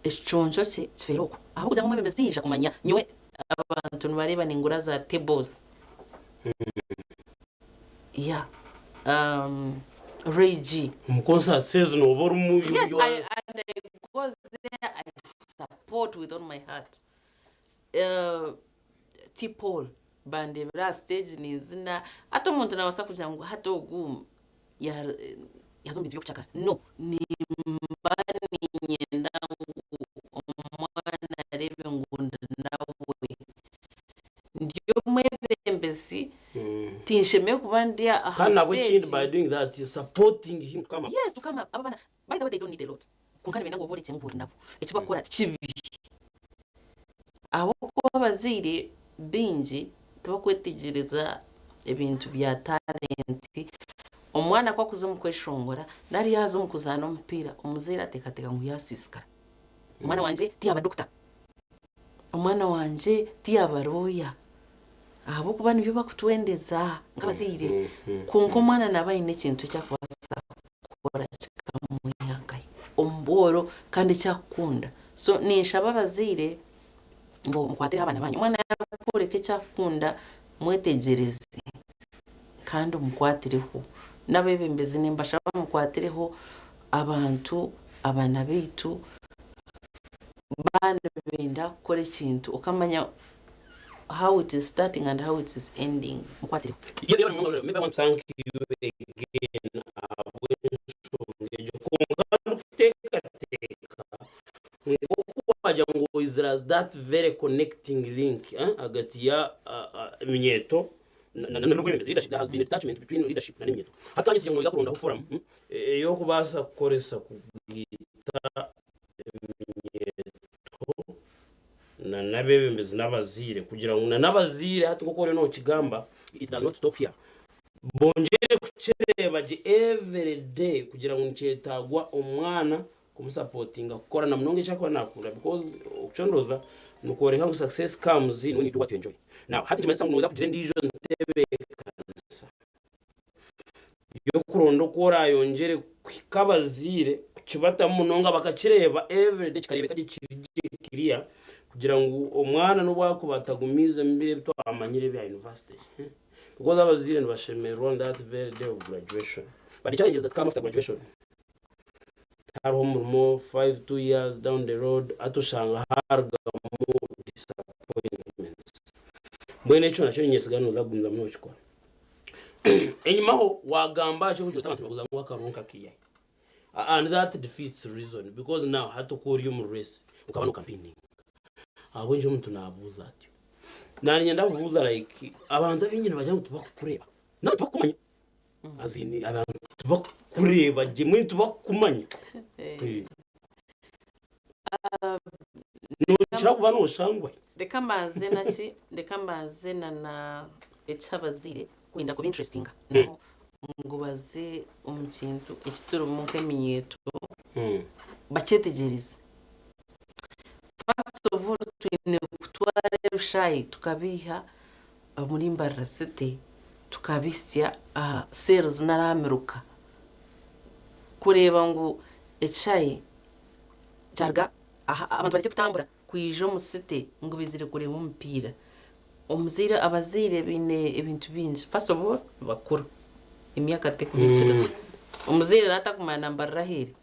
Speaker 15: Ekiconco kye kifeire okwo. Ahabw'okugira ngu omwebembezi tihaija kumanya nyowe. Abantu nibareeba ningura za tables. Yeah. Ray G.
Speaker 2: Omu concerts ezo nooba orimu you
Speaker 15: Yes,
Speaker 2: you
Speaker 15: I,
Speaker 2: are
Speaker 15: and I go there, I support with all my heart. T Paul bandeebera aha stage ninzina hati omuntu nabaasa kugira ngu hati ogu yaaza omu bintu by'okucakara. No, nimba niinyenda ngu omwana areebe ngu ndi nawe. Ndi omwebembezi, tinshemereire kuba ndi aha
Speaker 2: Kandi nabwo ekindi
Speaker 15: siteegi.
Speaker 2: by doing that you're supporting him to come up.
Speaker 15: Yes, to come up. Abo abaana, by the way they don't need a lot. Kwonka nibenda ngu oborekye ngu ori nabo. Eki barikukora ti kibi. Ahabw'okuba abazaire baingi tibakwetegyereza ebintu bya talenti, omwana ku akuza omu kweshongora nari yaaza omu kuzaana omupiira, omuzaire ateekateeka ngu yaasiisikara. Omwana wangye tiyaaba dokita, omwana wangye tiyaaba looya, ahabw'okuba nibyo barikutwendeza nk'abazaire. Kwonka omwana naaba aine ekintu eki arikubaasa kukora kikamwiha nkahi omu bworo kandi eki arikukunda. So ninshaba abazaire ngu mukwatire abaana banyu. Omwana yaakworeka eki arikukunda mwetegyereze kandi omukwatireho. N'abeebembezi nimbashaba mukwatireho abantu, abaana baitu baaba nibenda kukora ekintu okamanya how it is starting and how it is ending mukwatireho.
Speaker 2: Maybe I want to thank you again ahabw'enshonga egyo kwonka ndikuteekateeka Nk'oku waagira ngu oizire as that very connecting link ahagati ya eminyeeto n'obwebembezi, leadership, there has been a detachment between leadership na n'eminyeeto. Hati twanyesiga ngu noija kurondaho forum ey'okubaasa kukoresa kugaita eminyeeto na n'abeebembezi n'abazaire kugira ngu na n'abazaire hati nk'oku oriyo nookigamba it does not stop here bongyere kukireeba gye every day kugira ngu nikyetaagwa omwana kumusapotinga kukora na munonga eki arikuba nakunda because okucondooza nikworeka ngu success comes when you do what you enjoy. Now hati nikimanyisa ngu noza kugira endiijo ntebeekanisa y'okuronda oku orayongyere kuhika abazaire kukibatamu munonga bakakireeba everyday kikareebeka gye kiri gye clear kugira ngu omwana n'obu akuba atagumiizemu biri ebi twamanyire ebya university because abazaire nibashemererwa on that very day of graduation but the challenges that come after graduation Tihariho omurimo 5, 2 years down the road hati oshanga harugamu disappointments. Mbwenu ekyo nakyo ninyesiga noza kugumizamu nokikora. Enyimaho wagamba aha ky'okugira oti abantu nibabuuza ngu akaruru nkakiihahi and that defeats reason because now hati oku ori omu race okaba no campaigning. Ahabw'enki omuntu naabuuza atyo? Naanye niinyenda kubuuza like abantu abaingi nibagira ngu tibakukureeba nari tibakukumanya. As in abantu tibakukureeba gye mbwenu tibakukumanya. Eh. Nookira kuba nooshangwa hi?
Speaker 15: Reka mbanze naki reka mbanze na na eky'abazaire kwenda kuba interestinga nabo ngu baze omu kintu eki turimu nk'eminyeeto bakyetegyereze. First of all twine kutwara ebishaayi tukabiiha omuri Mbarara City tukabihitsya aha cells nari aha miruka kureeba ngu ekishaayi kyaruga aha abantu barekye kutambura kwija omu city ngu baizire kureeba omupiira. Omuzaire abazaire baine ebintu bingi first of all nibakura emyaka tekubiikiriza omuzaire naaba atakumanya na Mbarara ahu eri.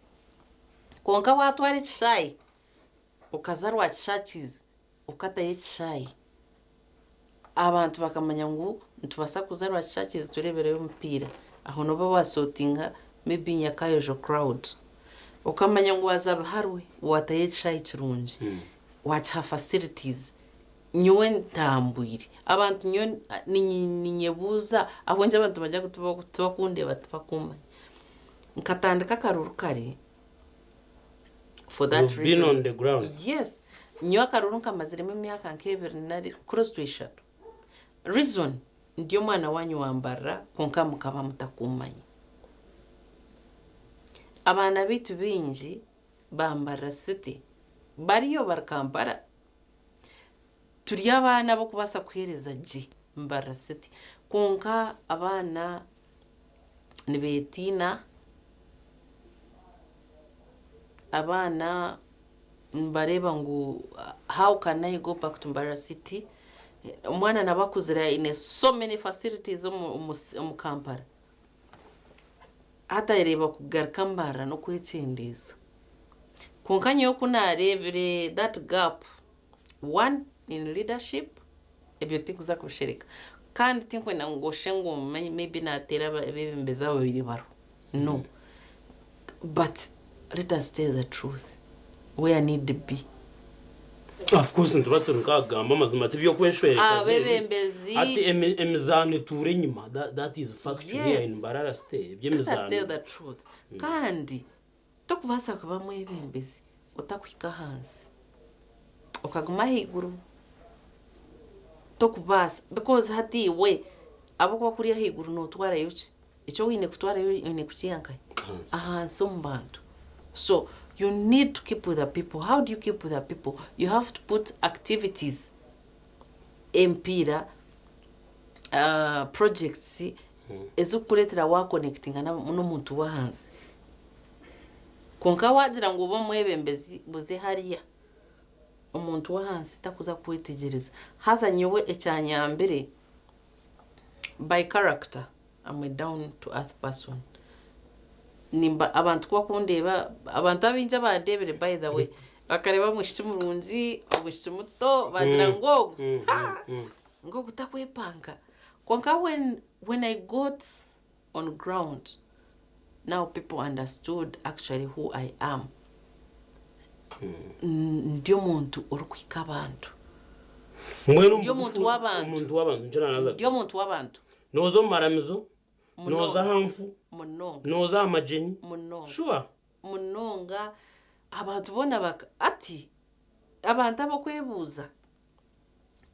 Speaker 15: Kwonka waatwara ekishaayi okaza Rwakishakizi okatayo ekishaayi, abantu bakamanya ngu nitubaasa kuza Rwakishakizi tureebereyo omupiira, aho nooba waasootinga maybe Nyakayojo crowd. Okamanya ngu waaza Biharwe waatayo ekishaayi kirungi, waakiha facilities. Nyowe ntambwire, abantu nyowe ninyebuuza ahabw'enki abantu nibagira ngu tibakundeeba tibakummanya. Nkatandika akaruru kare for that
Speaker 2: You've been
Speaker 15: reason.
Speaker 2: on the ground.
Speaker 15: Yes. Nyowe akaruru nkamaziremu emyaka nk'ebiri nari close to eshatu. Reason, ndi omwana wanyu wa Mbarara kwonka mukaba mutakummanya. Abaana baitu baingi ba Mbarara City bariyo bari Kampala. Turi abaana ab'okubaasa kuheereza gye Mbarara City kwonka abaana nibeetiina, abaana nibareeba ngu how can I go back to Mbarara City, omwana naaba akuzire aine so many facilities omu Kampala, hati areeba kugaruka Mbarara n'okwekyendeeza. Kwonka nyowe ku naareebire that gap, one in leadership, ebyo tinkuza kubishereka kandi tinkwenda ngu oshushe ngu maybe nateera abebembezi ababaire bariho no but let us tell the truth where need be.
Speaker 2: Of course nituba turi nk'akugamba amazima tiby'okweshwereka
Speaker 15: Abebembezi.
Speaker 2: Hati emizaano etuura enyima that is factual here in Mbarara City
Speaker 15: Let us tell
Speaker 2: eby'emizaano.
Speaker 15: the truth kandi Tokubaasa kuba mwebembezi otakuhika ahansi okaguma ahaiguru tokubaasa because hati iwe ahabw'okuba kuri ahaiguru nootwarayo ki? Eki oine kutwarayo oine kukiiha nkahi? Ahansi omu bantu. So you need to keep with the people. How do you keep with the people? You have to put activities, emipiira, projects ezirikukureetera waakonekitinga n'omuntu w'ahansi. Kwonka waagira ngu obe omwebembezi buze hariya, omuntu w'ahansi takuza kukwetegyereza. Haza nyowe ekyanyambire, by character I'm a down to earth person. Nimba abantu ku bakundeeba, abantu abaingi abandeebire by the way, bakareeba omwishiki murungi, omwishiki muto, baagira ngu ogu, ha! Ngu ogu takwepanka. Kwonka when, when I got on ground now people understood actually who I am. Ndi omuntu orikuhika abantu.
Speaker 2: Mbwenu
Speaker 15: Ndi omuntu w'abantu.
Speaker 2: Omuntu w'abantu nikyo nanaza
Speaker 15: Ndi omuntu w'abantu.
Speaker 2: Nooza omu maramizo,
Speaker 15: Munonga.
Speaker 2: nooza aha nfu,
Speaker 15: Munonga.
Speaker 2: nooza aha magyenyi.
Speaker 15: Munonga.
Speaker 2: Sure.
Speaker 15: Munonga abantu boona baka ati abantu ab'okwebuuza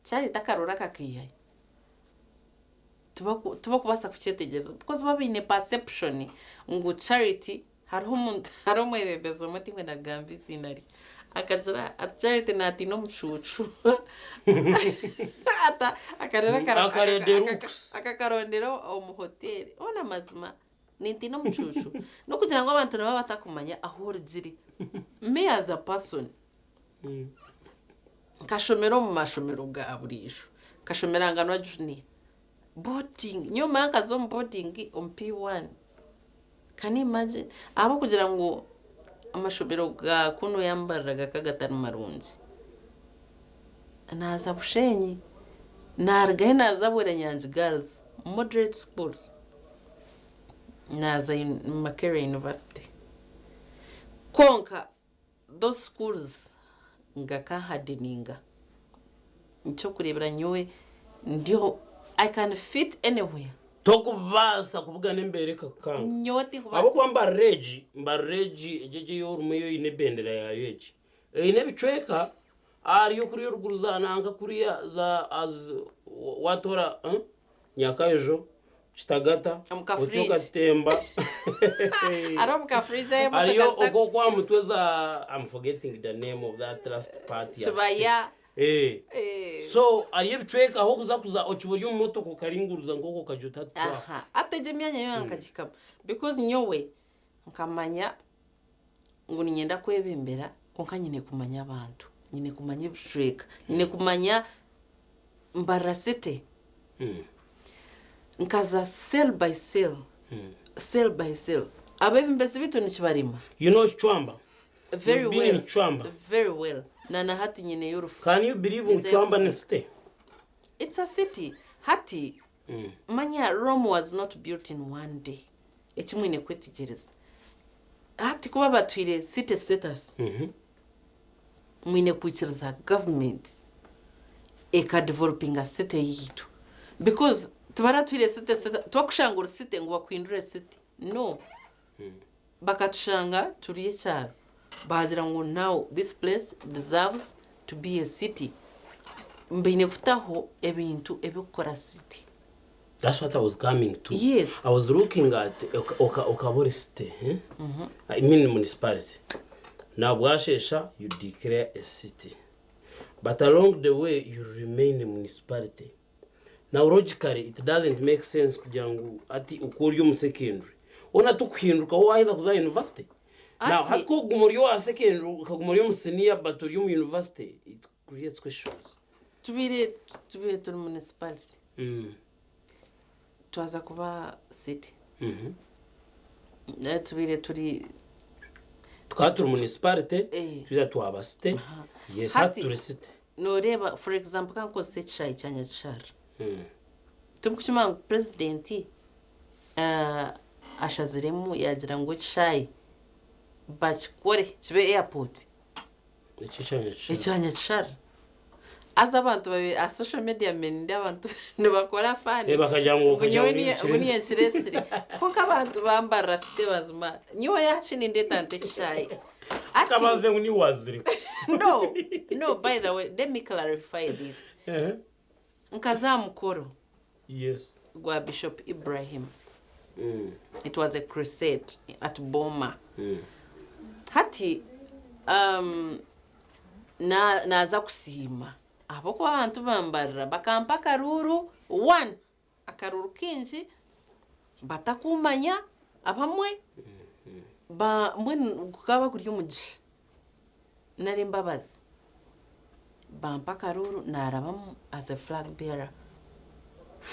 Speaker 15: Charity akarora akakaihayo tibakubaasa kukyetegyereza because bo baine perception ngu Charity hariho omuntu hariho omwebembezi omwe tinkwenda kugamba eiziina rye akagira ati Charity naatiina omucuucu akakarondera omu hoteeri hoona amazima nintiina omucuucu n'okugira ngu abantu nibaba batakumanya ahu orugire me as a person Nkashomera omu mashomero ga buriijo. Nkashomera Nganwa Junior. Boarding, nyowe manya nkaza omu boarding omu P1. Can you imagine? Ahabw'okugira ngu amashomero ga kunu yambarira gakaba gatari marungi. Naaza Bushenyi, naarugayo naaza Bweranyangi Girls Moderate Schools. Naaza Makerere University. Kwonka Those schools ngakahadeninga. Nikyokureebera nyowe ndiho I can fit anywhere.
Speaker 2: Tokubaasa kubugana embeera ekakukanga.
Speaker 15: Nyowe tikubaasa.
Speaker 2: Ahabw'okuba Mbarara egi, Mbarara egi, egi egi ei orimu yo eine ebendera yaayo egi. Eine ebicweka ahariyo kuriya oruguru za nanka kuriya za az watoora Nyakayojo, Kitagata,
Speaker 15: Omu ka
Speaker 2: otyo
Speaker 15: fridge.
Speaker 2: okatemba.
Speaker 15: Hariho omu ka fridge ahu emotoka
Speaker 2: Hariyo
Speaker 15: zita-
Speaker 2: okwo kwa mutwe za I'm forgetting the name of that last part ya
Speaker 15: Kibaya.
Speaker 2: Eh.
Speaker 15: Eh.
Speaker 2: So hariyo ebicweka ahu okuza kuza okiba ori omu motoka okaringuruza nk'oku okagira oti hati twaha.
Speaker 15: Aha. Hati egyo emyanya yoona nkagihikamu because nyowe nkamanya ngu niinyenda kwebembera kwonka nyine kumanya abantu, nyine kumanya ebicweka, nyine kumanya Mbarara City. Nkaza cell by cell, cell by cell. Abeebembezi baitu nikibarema.
Speaker 2: You know Kicwamba?
Speaker 15: Very
Speaker 2: You've been
Speaker 15: well.
Speaker 2: in Kicwamba?
Speaker 15: Very well. Na na hati nyineyo orufu.
Speaker 2: Can you believe ngu
Speaker 15: Ninzayo
Speaker 2: Kicwamba ni
Speaker 15: kuziika.
Speaker 2: city?
Speaker 15: It's a city. Hati manya Rome was not built in one day. Eki mwine kwetegyereza. Hati kuba batwire city status, mwine kwikiriza government ekadevelopinga city yaitu. Because tibaratwire city status, tibakushanga ori city ngu bakuhindure city. No. Bakatushanga turi ekyaro, baagira ngu now this place deserves to be a city. Baine kutaho ebintu ebirikukora city.
Speaker 2: That's what I was coming to.
Speaker 15: Yes.
Speaker 2: I was looking at okaba ori city, eh? I mean municipality. Now bwashesha you declare a city. But along the way you remain a municipality. Now logically it doesn't make sense kugira ngu ati oku ori omu secondary hoona tokuhinduka ho waheza kuza aha university. Now
Speaker 15: Ati
Speaker 2: hati ku okuguma ori owa secondary okaguma ori omu senior but ori omu university it creates questions.
Speaker 15: Tubaire tubaire turi municipality. Twaza kuba city. Tubaire turi
Speaker 2: Tukaba turi municipality
Speaker 15: Eh.
Speaker 2: twija twaba city. Yes, hati turi city.
Speaker 15: Nooreeba for example ka nkozese ekishaayi kya Nyakishara. Turikukimanya ngu purezidenti ashaziremu yaagira ngu ekishaayi bakikore kibe airport.
Speaker 2: Eki ekya Nyakishara.
Speaker 15: Ekya Nyakishara. Haza abantu babe aha social media mende abantu nibakora fani.
Speaker 2: Eh, bakagira ngu
Speaker 15: Ngu
Speaker 2: okagira
Speaker 15: nyowe
Speaker 2: ngu
Speaker 15: niye ngu niye nkiretsire. Kwonka abantu bambarira site mazima. Nyowe haki nindeeta nta ekishaayi. Ati
Speaker 2: Kabaze ngu niwe wazire.
Speaker 15: No, no, by the way, let me clarify this. Nkaza aha mukoro.
Speaker 2: Yes.
Speaker 15: Gwa Bishop Ibrahim. It was a crusade at Boma. Hati um, na, naaza kusiima ahabw'okuba abantu bambarira bakampa akaruuru one akaruuru kaingi batakumanya abamwe ba mbwenu gukaba guri omugisha nari embabazi bampa akaruuru naarabamu as a flag bearer.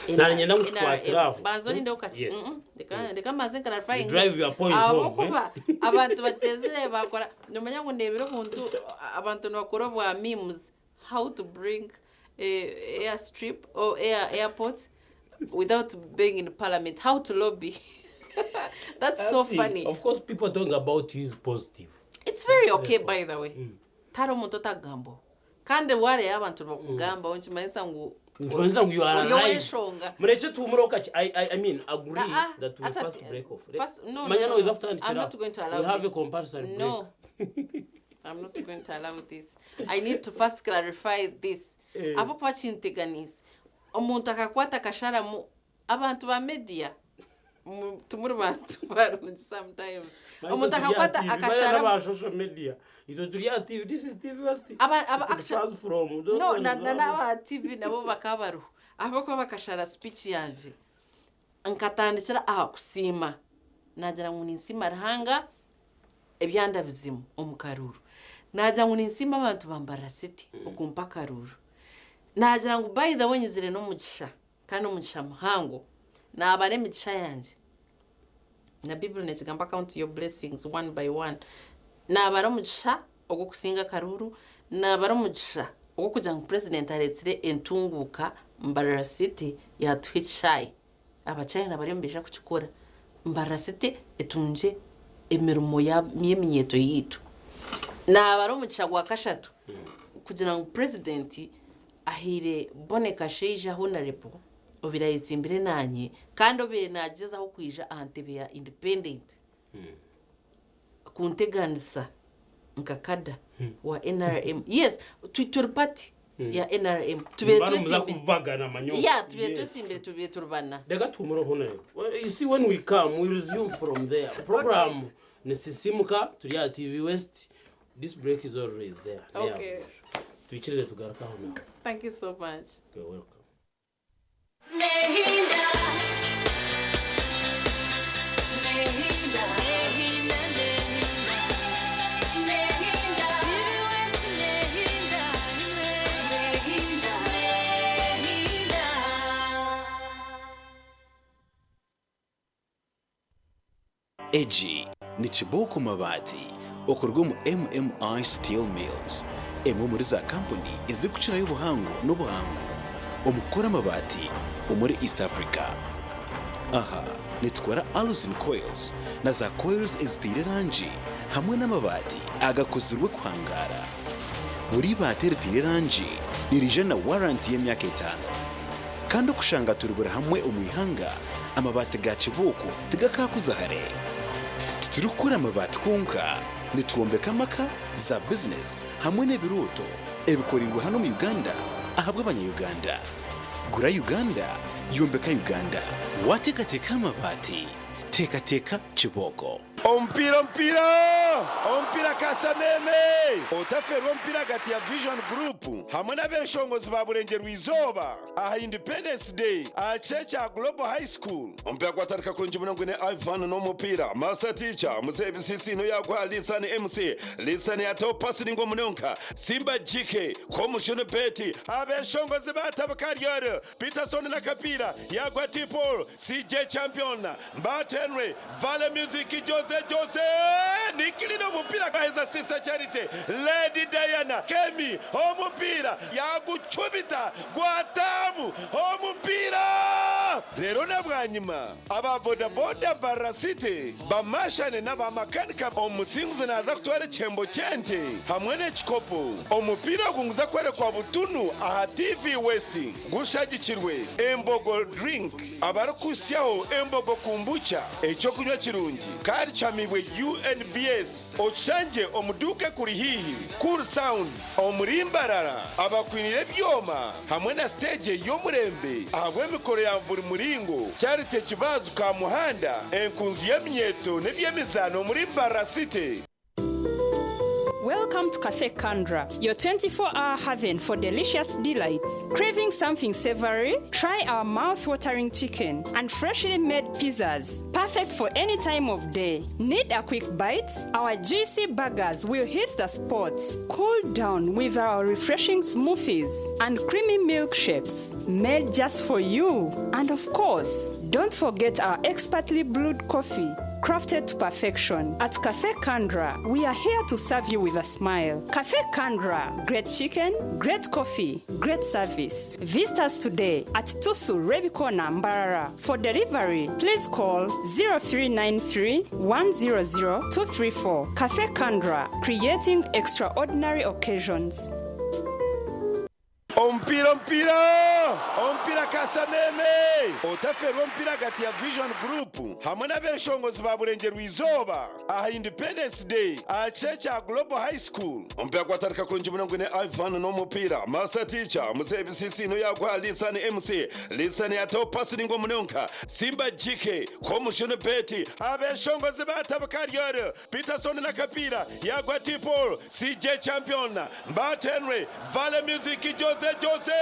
Speaker 2: Nanye ngu tukwatire aho.
Speaker 15: Banza orindeho kakye.
Speaker 2: Yes.
Speaker 15: Reka mbanze clarifying.
Speaker 2: You drive your point home.
Speaker 15: Ahabw'okuba abantu bagyezire bakora nomanya ngu ndebire obuntu abantu nibakora obwa memes how to bring air strip or air airport without being in parliament how to lobby that's so
Speaker 2: Ati,
Speaker 15: funny
Speaker 2: Of course people talking about you is positive.
Speaker 15: It's very okay by the way. Tihariho omuntu otakugambaho. Kandi waareeba abantu nibakugambaho nikimanyisa ngu
Speaker 2: Nikimanyisa ngu you are
Speaker 15: ori
Speaker 2: alive.
Speaker 15: ow'enshonga.
Speaker 2: Murekye tuhumureho kakye. I, I, I mean, agree
Speaker 15: Ah, ah,
Speaker 2: that we
Speaker 15: asa-
Speaker 2: first break off.
Speaker 15: first- no, no,
Speaker 2: Manya
Speaker 15: no,
Speaker 2: noija
Speaker 15: no.
Speaker 2: kutandikira
Speaker 15: I'm
Speaker 2: aho.
Speaker 15: not going to allow
Speaker 2: We have
Speaker 15: this.
Speaker 2: a compulsory break.
Speaker 15: No. I'm not going to allow this. I need to first clarify this.
Speaker 2: Eh.
Speaker 15: Ahabw'okuba kinteganiise. Omuntu akakwata akasharamu abantu ba media timuri bantu barungi sometimes. Omuntu akakwata akasharamu
Speaker 2: ba social media. Itwe turi aha TV. This is TV West.
Speaker 15: Aba, aba,
Speaker 2: It differs from those
Speaker 15: no
Speaker 2: ones
Speaker 15: na na
Speaker 2: who
Speaker 15: n'aba TV nabo bakaba bariho ahabw'okuba bakashara speech yangye nkatandikira aha kusiima nagira ngu ninsiima Ruhanga ebyandabizemu omu karuuru nagira ngu ninsiima abantu ba Mbarara City okumpa akaruuru nagira ngu by the way nyizire n'omugisha kandi omugisha muhango nabara emigisha yangye na Bibuli nekigamba count your blessings one by one nabara omugisha ogw'okusinga akaruuru nabara omugisha ogw'okugira ngu purezidenti aretsire entunguuka Mbarara City yatuha ekishaayi Abachina bariyo nibaija kukikora Mbarara City etungye emirimo y'eminyeeto yaitu. Nabara omugisha gwa kashatu kugira ngu purezidenti Ahaire Bonny Kashaija Honourable obaire ayetsimbire nanye kandi obaire nagyezaho kwija aha ntebe ya independent kunteganisa nka kada wa nrm. Yes, turi party ya nrm. Tubaire
Speaker 2: Mbana muza
Speaker 15: twetsimbire.
Speaker 2: kubagana manyo.
Speaker 15: Yeah, tubaire
Speaker 2: Yes.
Speaker 15: twetsimbire tubaire turi bana.
Speaker 2: Reka tuhumure Honorable. Well, you see, when we come, we resume from there. Program ni Sisimuka, turi aha TV West. This break is always there.
Speaker 5: Okay.
Speaker 2: Twikirire tugaruka aho nawe.
Speaker 5: Thank you so much.
Speaker 2: You're welcome.
Speaker 16: Nehinda. Nehinda. Nehinda, nehinda. Nehinda. Nehinda. Nehinda. Nehinda.
Speaker 9: Egi ni Kibooko Mabaati okuruga omu MMI Steel Mills, emwe omuri za kampuni ezirikukirayo obuhango n'obuhangu omu kukora amabaati omuri East Africa. Aha nitukora Alusin Coils na za coils eziteire erangi hamwe n'amabaati agakozirwe kuhangaara. Buri ibaati eriteire erangi niriija na waranti y'emyaka etaano. Kandi okushanga turi buri hamwe omu ihanga, amabaati ga Kibooko tigakaakuza hare. Titurikukora amabaati kwonka, nitwombeka amaka, za bizinesi hamwe n'ebirooto ebikoreirwe hanu omu Uganda ahabw'abanya-Uganda. Gura Uganda, yombeka Uganda. Waateekateeka aha mabaati, teekateeka Kibooko. Omupiira omupiira omupiira Kasameme! Otaferwa omupiira ahagati ya Vision Group hamwe n'abeshongozi ba Burengyerwa Izooba aha Independence Day aha kishaayi kya Global High School. Omupiira gwatandika kurungi munonga gwine Ivan n'omupiira, Master Teacher, Muzeeyi Bisisi niwe yaaguha Lisan MC, Lisan yaataho pasi ningwa munonga, Simba GK, Komushunu Betty, abeshongozi baatabuka Ariel, Peterson n'akapiira yaaguha T Paul, CJ Champion, Mbat Henry, Vale Music, Jose Jose, Nikilina omupiira gwaheza Sister Charity, Lady Diana, Kemi, omupiira yaagucumita gwataamu omupiira! Reero na bwanyima aba bodaboda Mbarara City bamashane n'aba makanika omusinguzi naaza kutwara ekihembo ky'ente hamwe n'ekikopo. Omupiira ogu niguza kworekwa butunu aha TV West gushagikirwe Embogo Drink abarikuhitsyaho Embogo Kombucha ekyokunywa kirungi kandi kihamibwe UNBS okishangye omu duuka ekuri haihi. Cool Sounds omuri Mbarara abakwiniire ebyoma hamwe na siteegi y'omurembe ahabw'emikoro ya buri muringo. Charity Kibazu Kamuhanda enkunzi y'eminyeeto n'eby'emizaano omuri Mbarara City.
Speaker 17: Welcome to Cafe Kandra, your 24 hour haven for delicious delights. Craving something savory? Try our mouth-watering chicken and freshly made pizzas. Perfect for any time of day. Need a quick bite? Our juicy burgers will hit the spot. Cool down with our refreshing smoothies and creamy milkshakes made just for you. And of course, don't forget our expertly brewed coffee crafted to perfection. At Cafe Kandra, we are here to serve you with a smile. Cafe Kandra, great chicken, great coffee, great service. Visit us today at Tusu Rebikona Mbarara. For delivery, please call 0393 100 234. Cafe Kandra, creating extraordinary occasions.
Speaker 9: Omupiira omupiira omupiira Kasameme! Otaferwa omupiira ahagati ya Vision Group hamwe n'abeshongozi ba Burengyerwa Izooba aha Independence Day aha kishaayi kya Global High School. Omupiira gwatandika kurungi munonga gwine Ivan n'omupiira, Master Teacher, Muzeeyi Bisisi niwe yaaguha Lisan MC, Lisan yaataho pasi ningwa munonga, Simba GK, Komushunu Betty, abeshongozi baatabuka Ariel, Peterson n'akapiira yaaguha T Paul, CJ Champion, Mbat Henry, Vale Music, Jose Jose,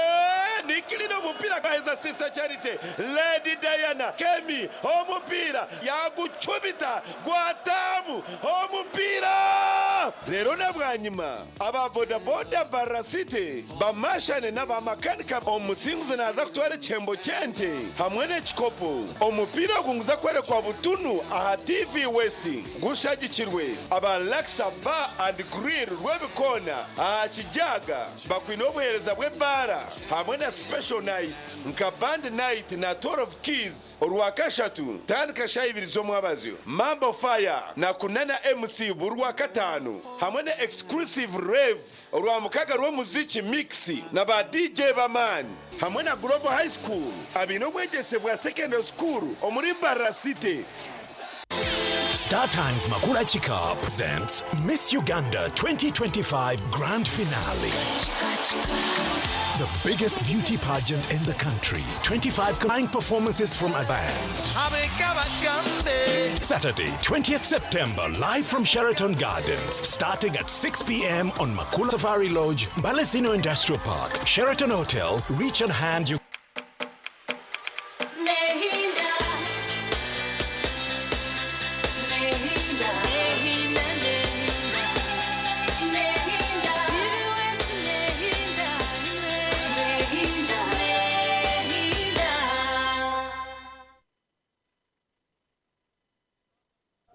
Speaker 9: Nikilina omupiira gwaheza Sister Charity, Lady Diana, Kemi, omupiira yaagucumita gwataamu omupiira! Reero na bwanyima aba bodaboda Mbarara City bamashane n'aba makanika omusinguzi naaza kutwara ekihembo ky'ente hamwe n'ekikopo. Omupiira ogu niguza kworekwa butunu aha TV West gushagikirwe aba Laksa Bar and Grill Rwebikoona aha Kijaga bakwine obuheereza bw'ebaara hamwe na special. Special Night nka Band Night na 12 Keys Orwakashatu kutandika shaaha ibiri z'omwabazyo, Mambo Fire na Kunana MC buri Rwakataano hamwe na Exclusive Rave Orwamukaga rw'omuziki Mix na ba DJ b'amaani hamwe na Global High School abaine obwegyese bwa Secondary School omuri Mbarara City.
Speaker 18: Star Times Makula Chika presents Miss Uganda 2025 Grand Finale. The biggest beauty pageant in the country. 25 combined performances from a band. Saturday, 20th September, live from Sheraton Gardens, starting at 6 p.m. on Makula Safari Lodge, Balesino Industrial Park, Sheraton Hotel, Reach and Hand. You
Speaker 16: Nehinda, nehinda, nehinda, nehinda, nehinda, nehinda, nehinda.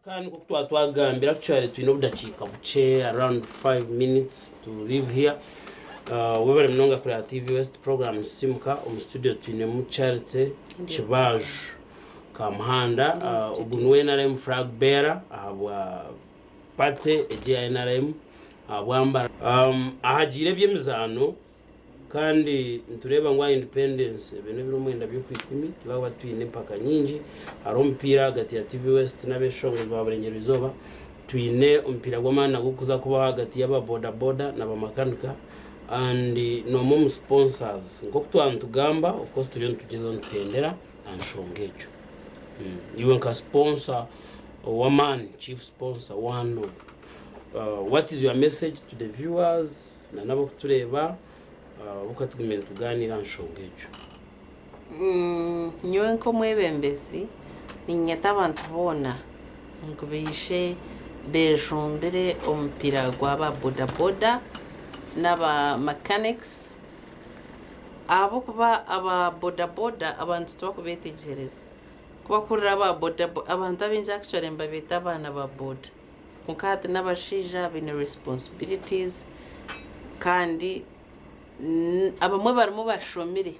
Speaker 2: Kandi nk'oku twaba twagambira, actually twine obudakiika bukye, around 5 minutes to leave here. Webale munonga kureba TV West program Simuka. Omu studio twinemu Charity Kibaju Kamuhanda. Ogu niwe NRM flag bearer ahabwa party egi ya NRM ahabwambara ahagiire eby'emizaano. Kandi nitureeba ngu aha Independence ebintu ebiri omwenda by'okwikumi tibaba twine empaka nyingi. Hariho omupiira hagati ya TV West n'abeshongozi ba Burengyerwa Izooba. Twine omupiira gw'amaani nagwo kuza kubaho hagati y'aba boda boda n'abamakanika, and n'omwe omu sponsors nk'oku twaba nitugamba. Of course turiyo nitugyezaho nituhendera aha nshonga egyo. Iwe nka sponsor ow'amaani, chief sponsor one of, what is your message to the viewers na n'abakutureeba bukatugumire nitugaaniira aha nshonga egyo?
Speaker 15: Nyowe nk'omwebembezi niinyeta abantu boona ngu baije bejumbire omupiira gw'aba boda boda n'aba mechanics, ahabw'okuba aba boda boda abantu tibakubeetegyereza. Kubakurira aba boda, abantu abaingi actually nibabeeta abaana ba boda, kwonka hati n'abashaija baine responsibilities, kandi abamwe barimu bashomire.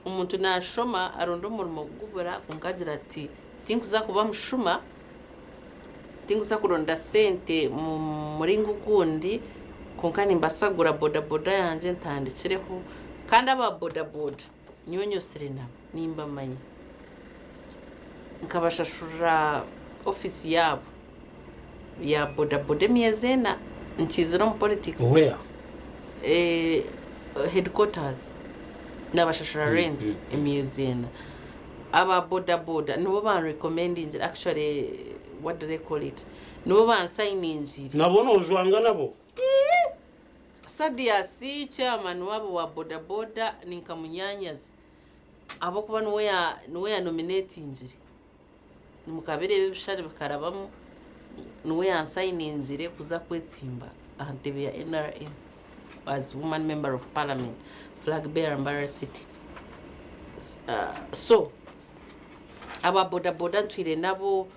Speaker 15: Omuntu naashoma aronda omurimo gubura, kwonka agira ati, "Tinkuza kuba mushuma, tinkuza kuronda sente mu muringo ogundi, kwonka nimbaasa kugura boda boda yangye ntandikireho." Kandi aba boda boda nyowe nyosire nabo, nimbamanya, nkabashashurira ofiisi yaabo ya boda boda emyezi 4 nkiizire omu politics.
Speaker 2: Where?
Speaker 15: Headquarters nabashashura rent emyezi 4. Aba boda boda nibo banrecommendingire, actually, what do they call it, nibo bansayiningire.
Speaker 2: Nabo nojwanga nabo?
Speaker 15: Sadiasi, chairman wabo wa boda boda, ni nka munyanyazi, ahabwokuba niwe yanominatingire, nimukabireba ebishare bikarabamu, niwe yansayiningire kuza kwetsimba aha ntebe ya NRM as woman member of parliament, flag bearer, Mbarara City. So aba boda boda ntwire nabo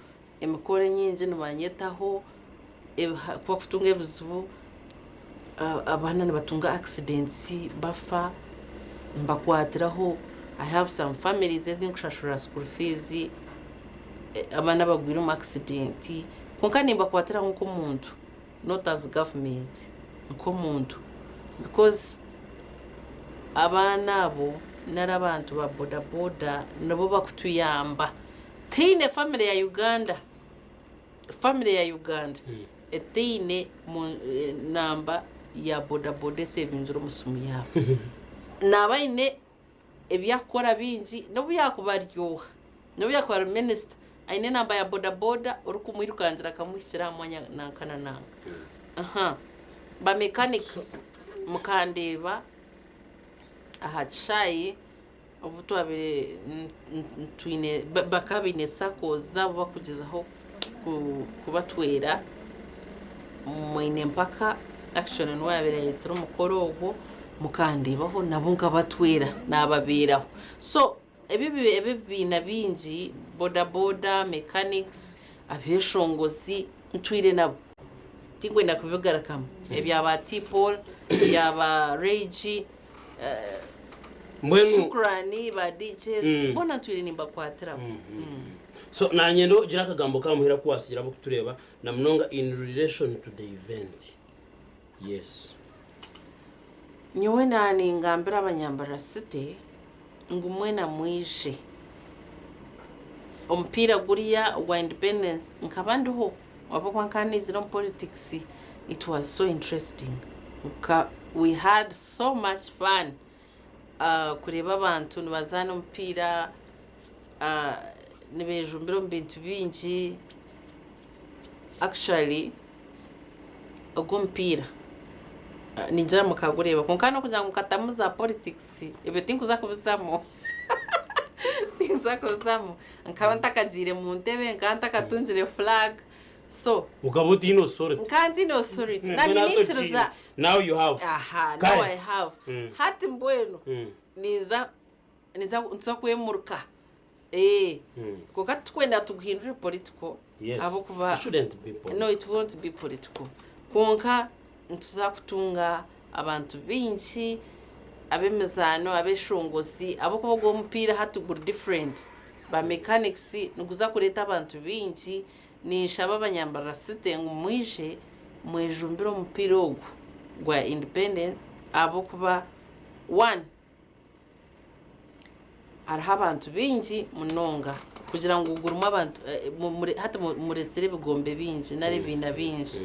Speaker 15: emikoro enyingi, nibanyetaho kuba kutunga ebizibu, abaana nibatunga accidents bafa, mbakwatiraho. I have some families ezinkushashurira school fees, abaana bagwire omu accident, konka nimbakwatiraho nk'omuntu, not as government, nk'omuntu, because abaana abo nari abantu ba boda boda nibo bakutuyamba. Teine family ya Uganda, family ya Uganda eteine namba ya boda boda esebinzire omu simu yaabo. Naaba aine ebyakukora bingi, n'obu yakuba aryoha, n'obu yakuba ari minisita, aine enamba ya boda boda orikumwirukangira akamuhikira aha mwanya nanka na nanka. Aha ba mechanics mukandeeba aha kishaayi obu twabire twine bakaba baine SACCOs zaabo bakugyezaho kubatwera. Mwine empaka, actually niwe yabaire yayetsire omukoro ogwo, mukandeebaho nabo nkabatwera, nababeeraho. So ebi ebibiina bingi, boda boda, mechanics, abeshongozi, ntwire nabo, tinkwenda kubigarukamu, ebyaba tipol, ebyaba regi.
Speaker 2: Mbwenu-
Speaker 15: Shukrani ba DJs bona ntwire nimbakwatiraho.
Speaker 2: So nanyenda ogira akagambo kamuhera kuwasigira abokutureba na munonga in relation to the event. Yes.
Speaker 15: Nyowe naningambira abanyambara city ngu mwena mwije omupiira guriya ogwa independence nkaba ndiho ahabwokuba nkaba nizire omu politics. It was so interesting. We had so much fun kureeba abantu nibazaana omupiira, nibejumbira omu bintu bingi. Actually ogwo omupiira ningira mukagureeba, kwonka n'okugira ngu mukatamu za politics, ebyo tinkuza kubizamu, tinkuza kubizamu. Nkaba ntakagiire mu ntebe, nkaba ntakatungire flag, so
Speaker 2: Ukaba utiine authority.
Speaker 15: Nkaba ntiine authority. Nanye
Speaker 2: Now
Speaker 15: ninkiriza.
Speaker 2: Now you have.
Speaker 15: Aha, now
Speaker 2: Kare.
Speaker 15: I have. Hati mbwenu niza nza kwemuruka konka tukwenda tuguhindure political. Ahabwokuba
Speaker 2: It shouldn't be political.
Speaker 15: No, it won't be political, konka nituza kutunga abantu bingi ab'emizaano, ab'eshongozi, ahabwokuba ogwo omupiira hati guri different, ba mechanics, niguza kureeta abantu bingi. Ninshaba abanyambarara city ngu mwije mwejumbire omupiira ogu gwa independent, ahabwokuba one, hariho abantu bingi munonga kugira ngu gurimu abantu hati muretsire ebigombe bingi nari ebiina bingi.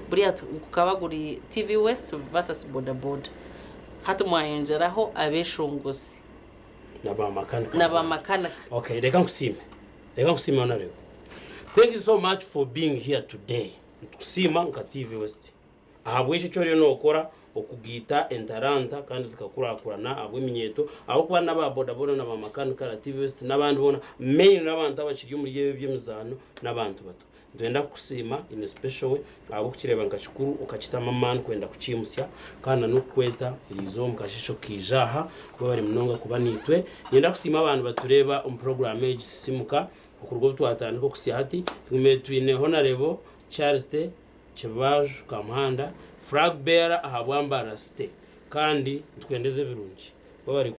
Speaker 15: Buriya gukaba guri TV West versus boda boda, hati mwayongyeraho abeshongozi
Speaker 2: N'abamakanika.
Speaker 15: N'abamakanika.
Speaker 2: Okay, reka nkusiime. Reka nkusiime, Honorable. Thank you so much for being here today. Nitukusiima nka TV West. Ahabw'ekyo eki oriyo nookora okugiita entaranta kandi zikakurakurana ahabw'eminyeeto, ahabw'okuba n'aba bodaboda n'abamakanika na TV West n'abandi boona, main n'abantu abakiri omuri ebi eby'emizaano n'abantu bato. Nitwenda kukusiima in a special way ahabw'okukireeba nka kikuru okakitamu amaani kwenda kukiimusya kandi na n'okukweta eriizooba omu kasheeshe okaija aha kuba bari munonga kuba naitwe. Niinyenda kusiima abantu batureeba omu puroguraamu egi Sisimuka okuruga obu twatandika okuhitsya hati. Tugumiire twine Honorable Charity Kibaju Kamuhanda, flag bearer aha bwa Mbarara City, kandi nitukwendeza ebirungi. Webare.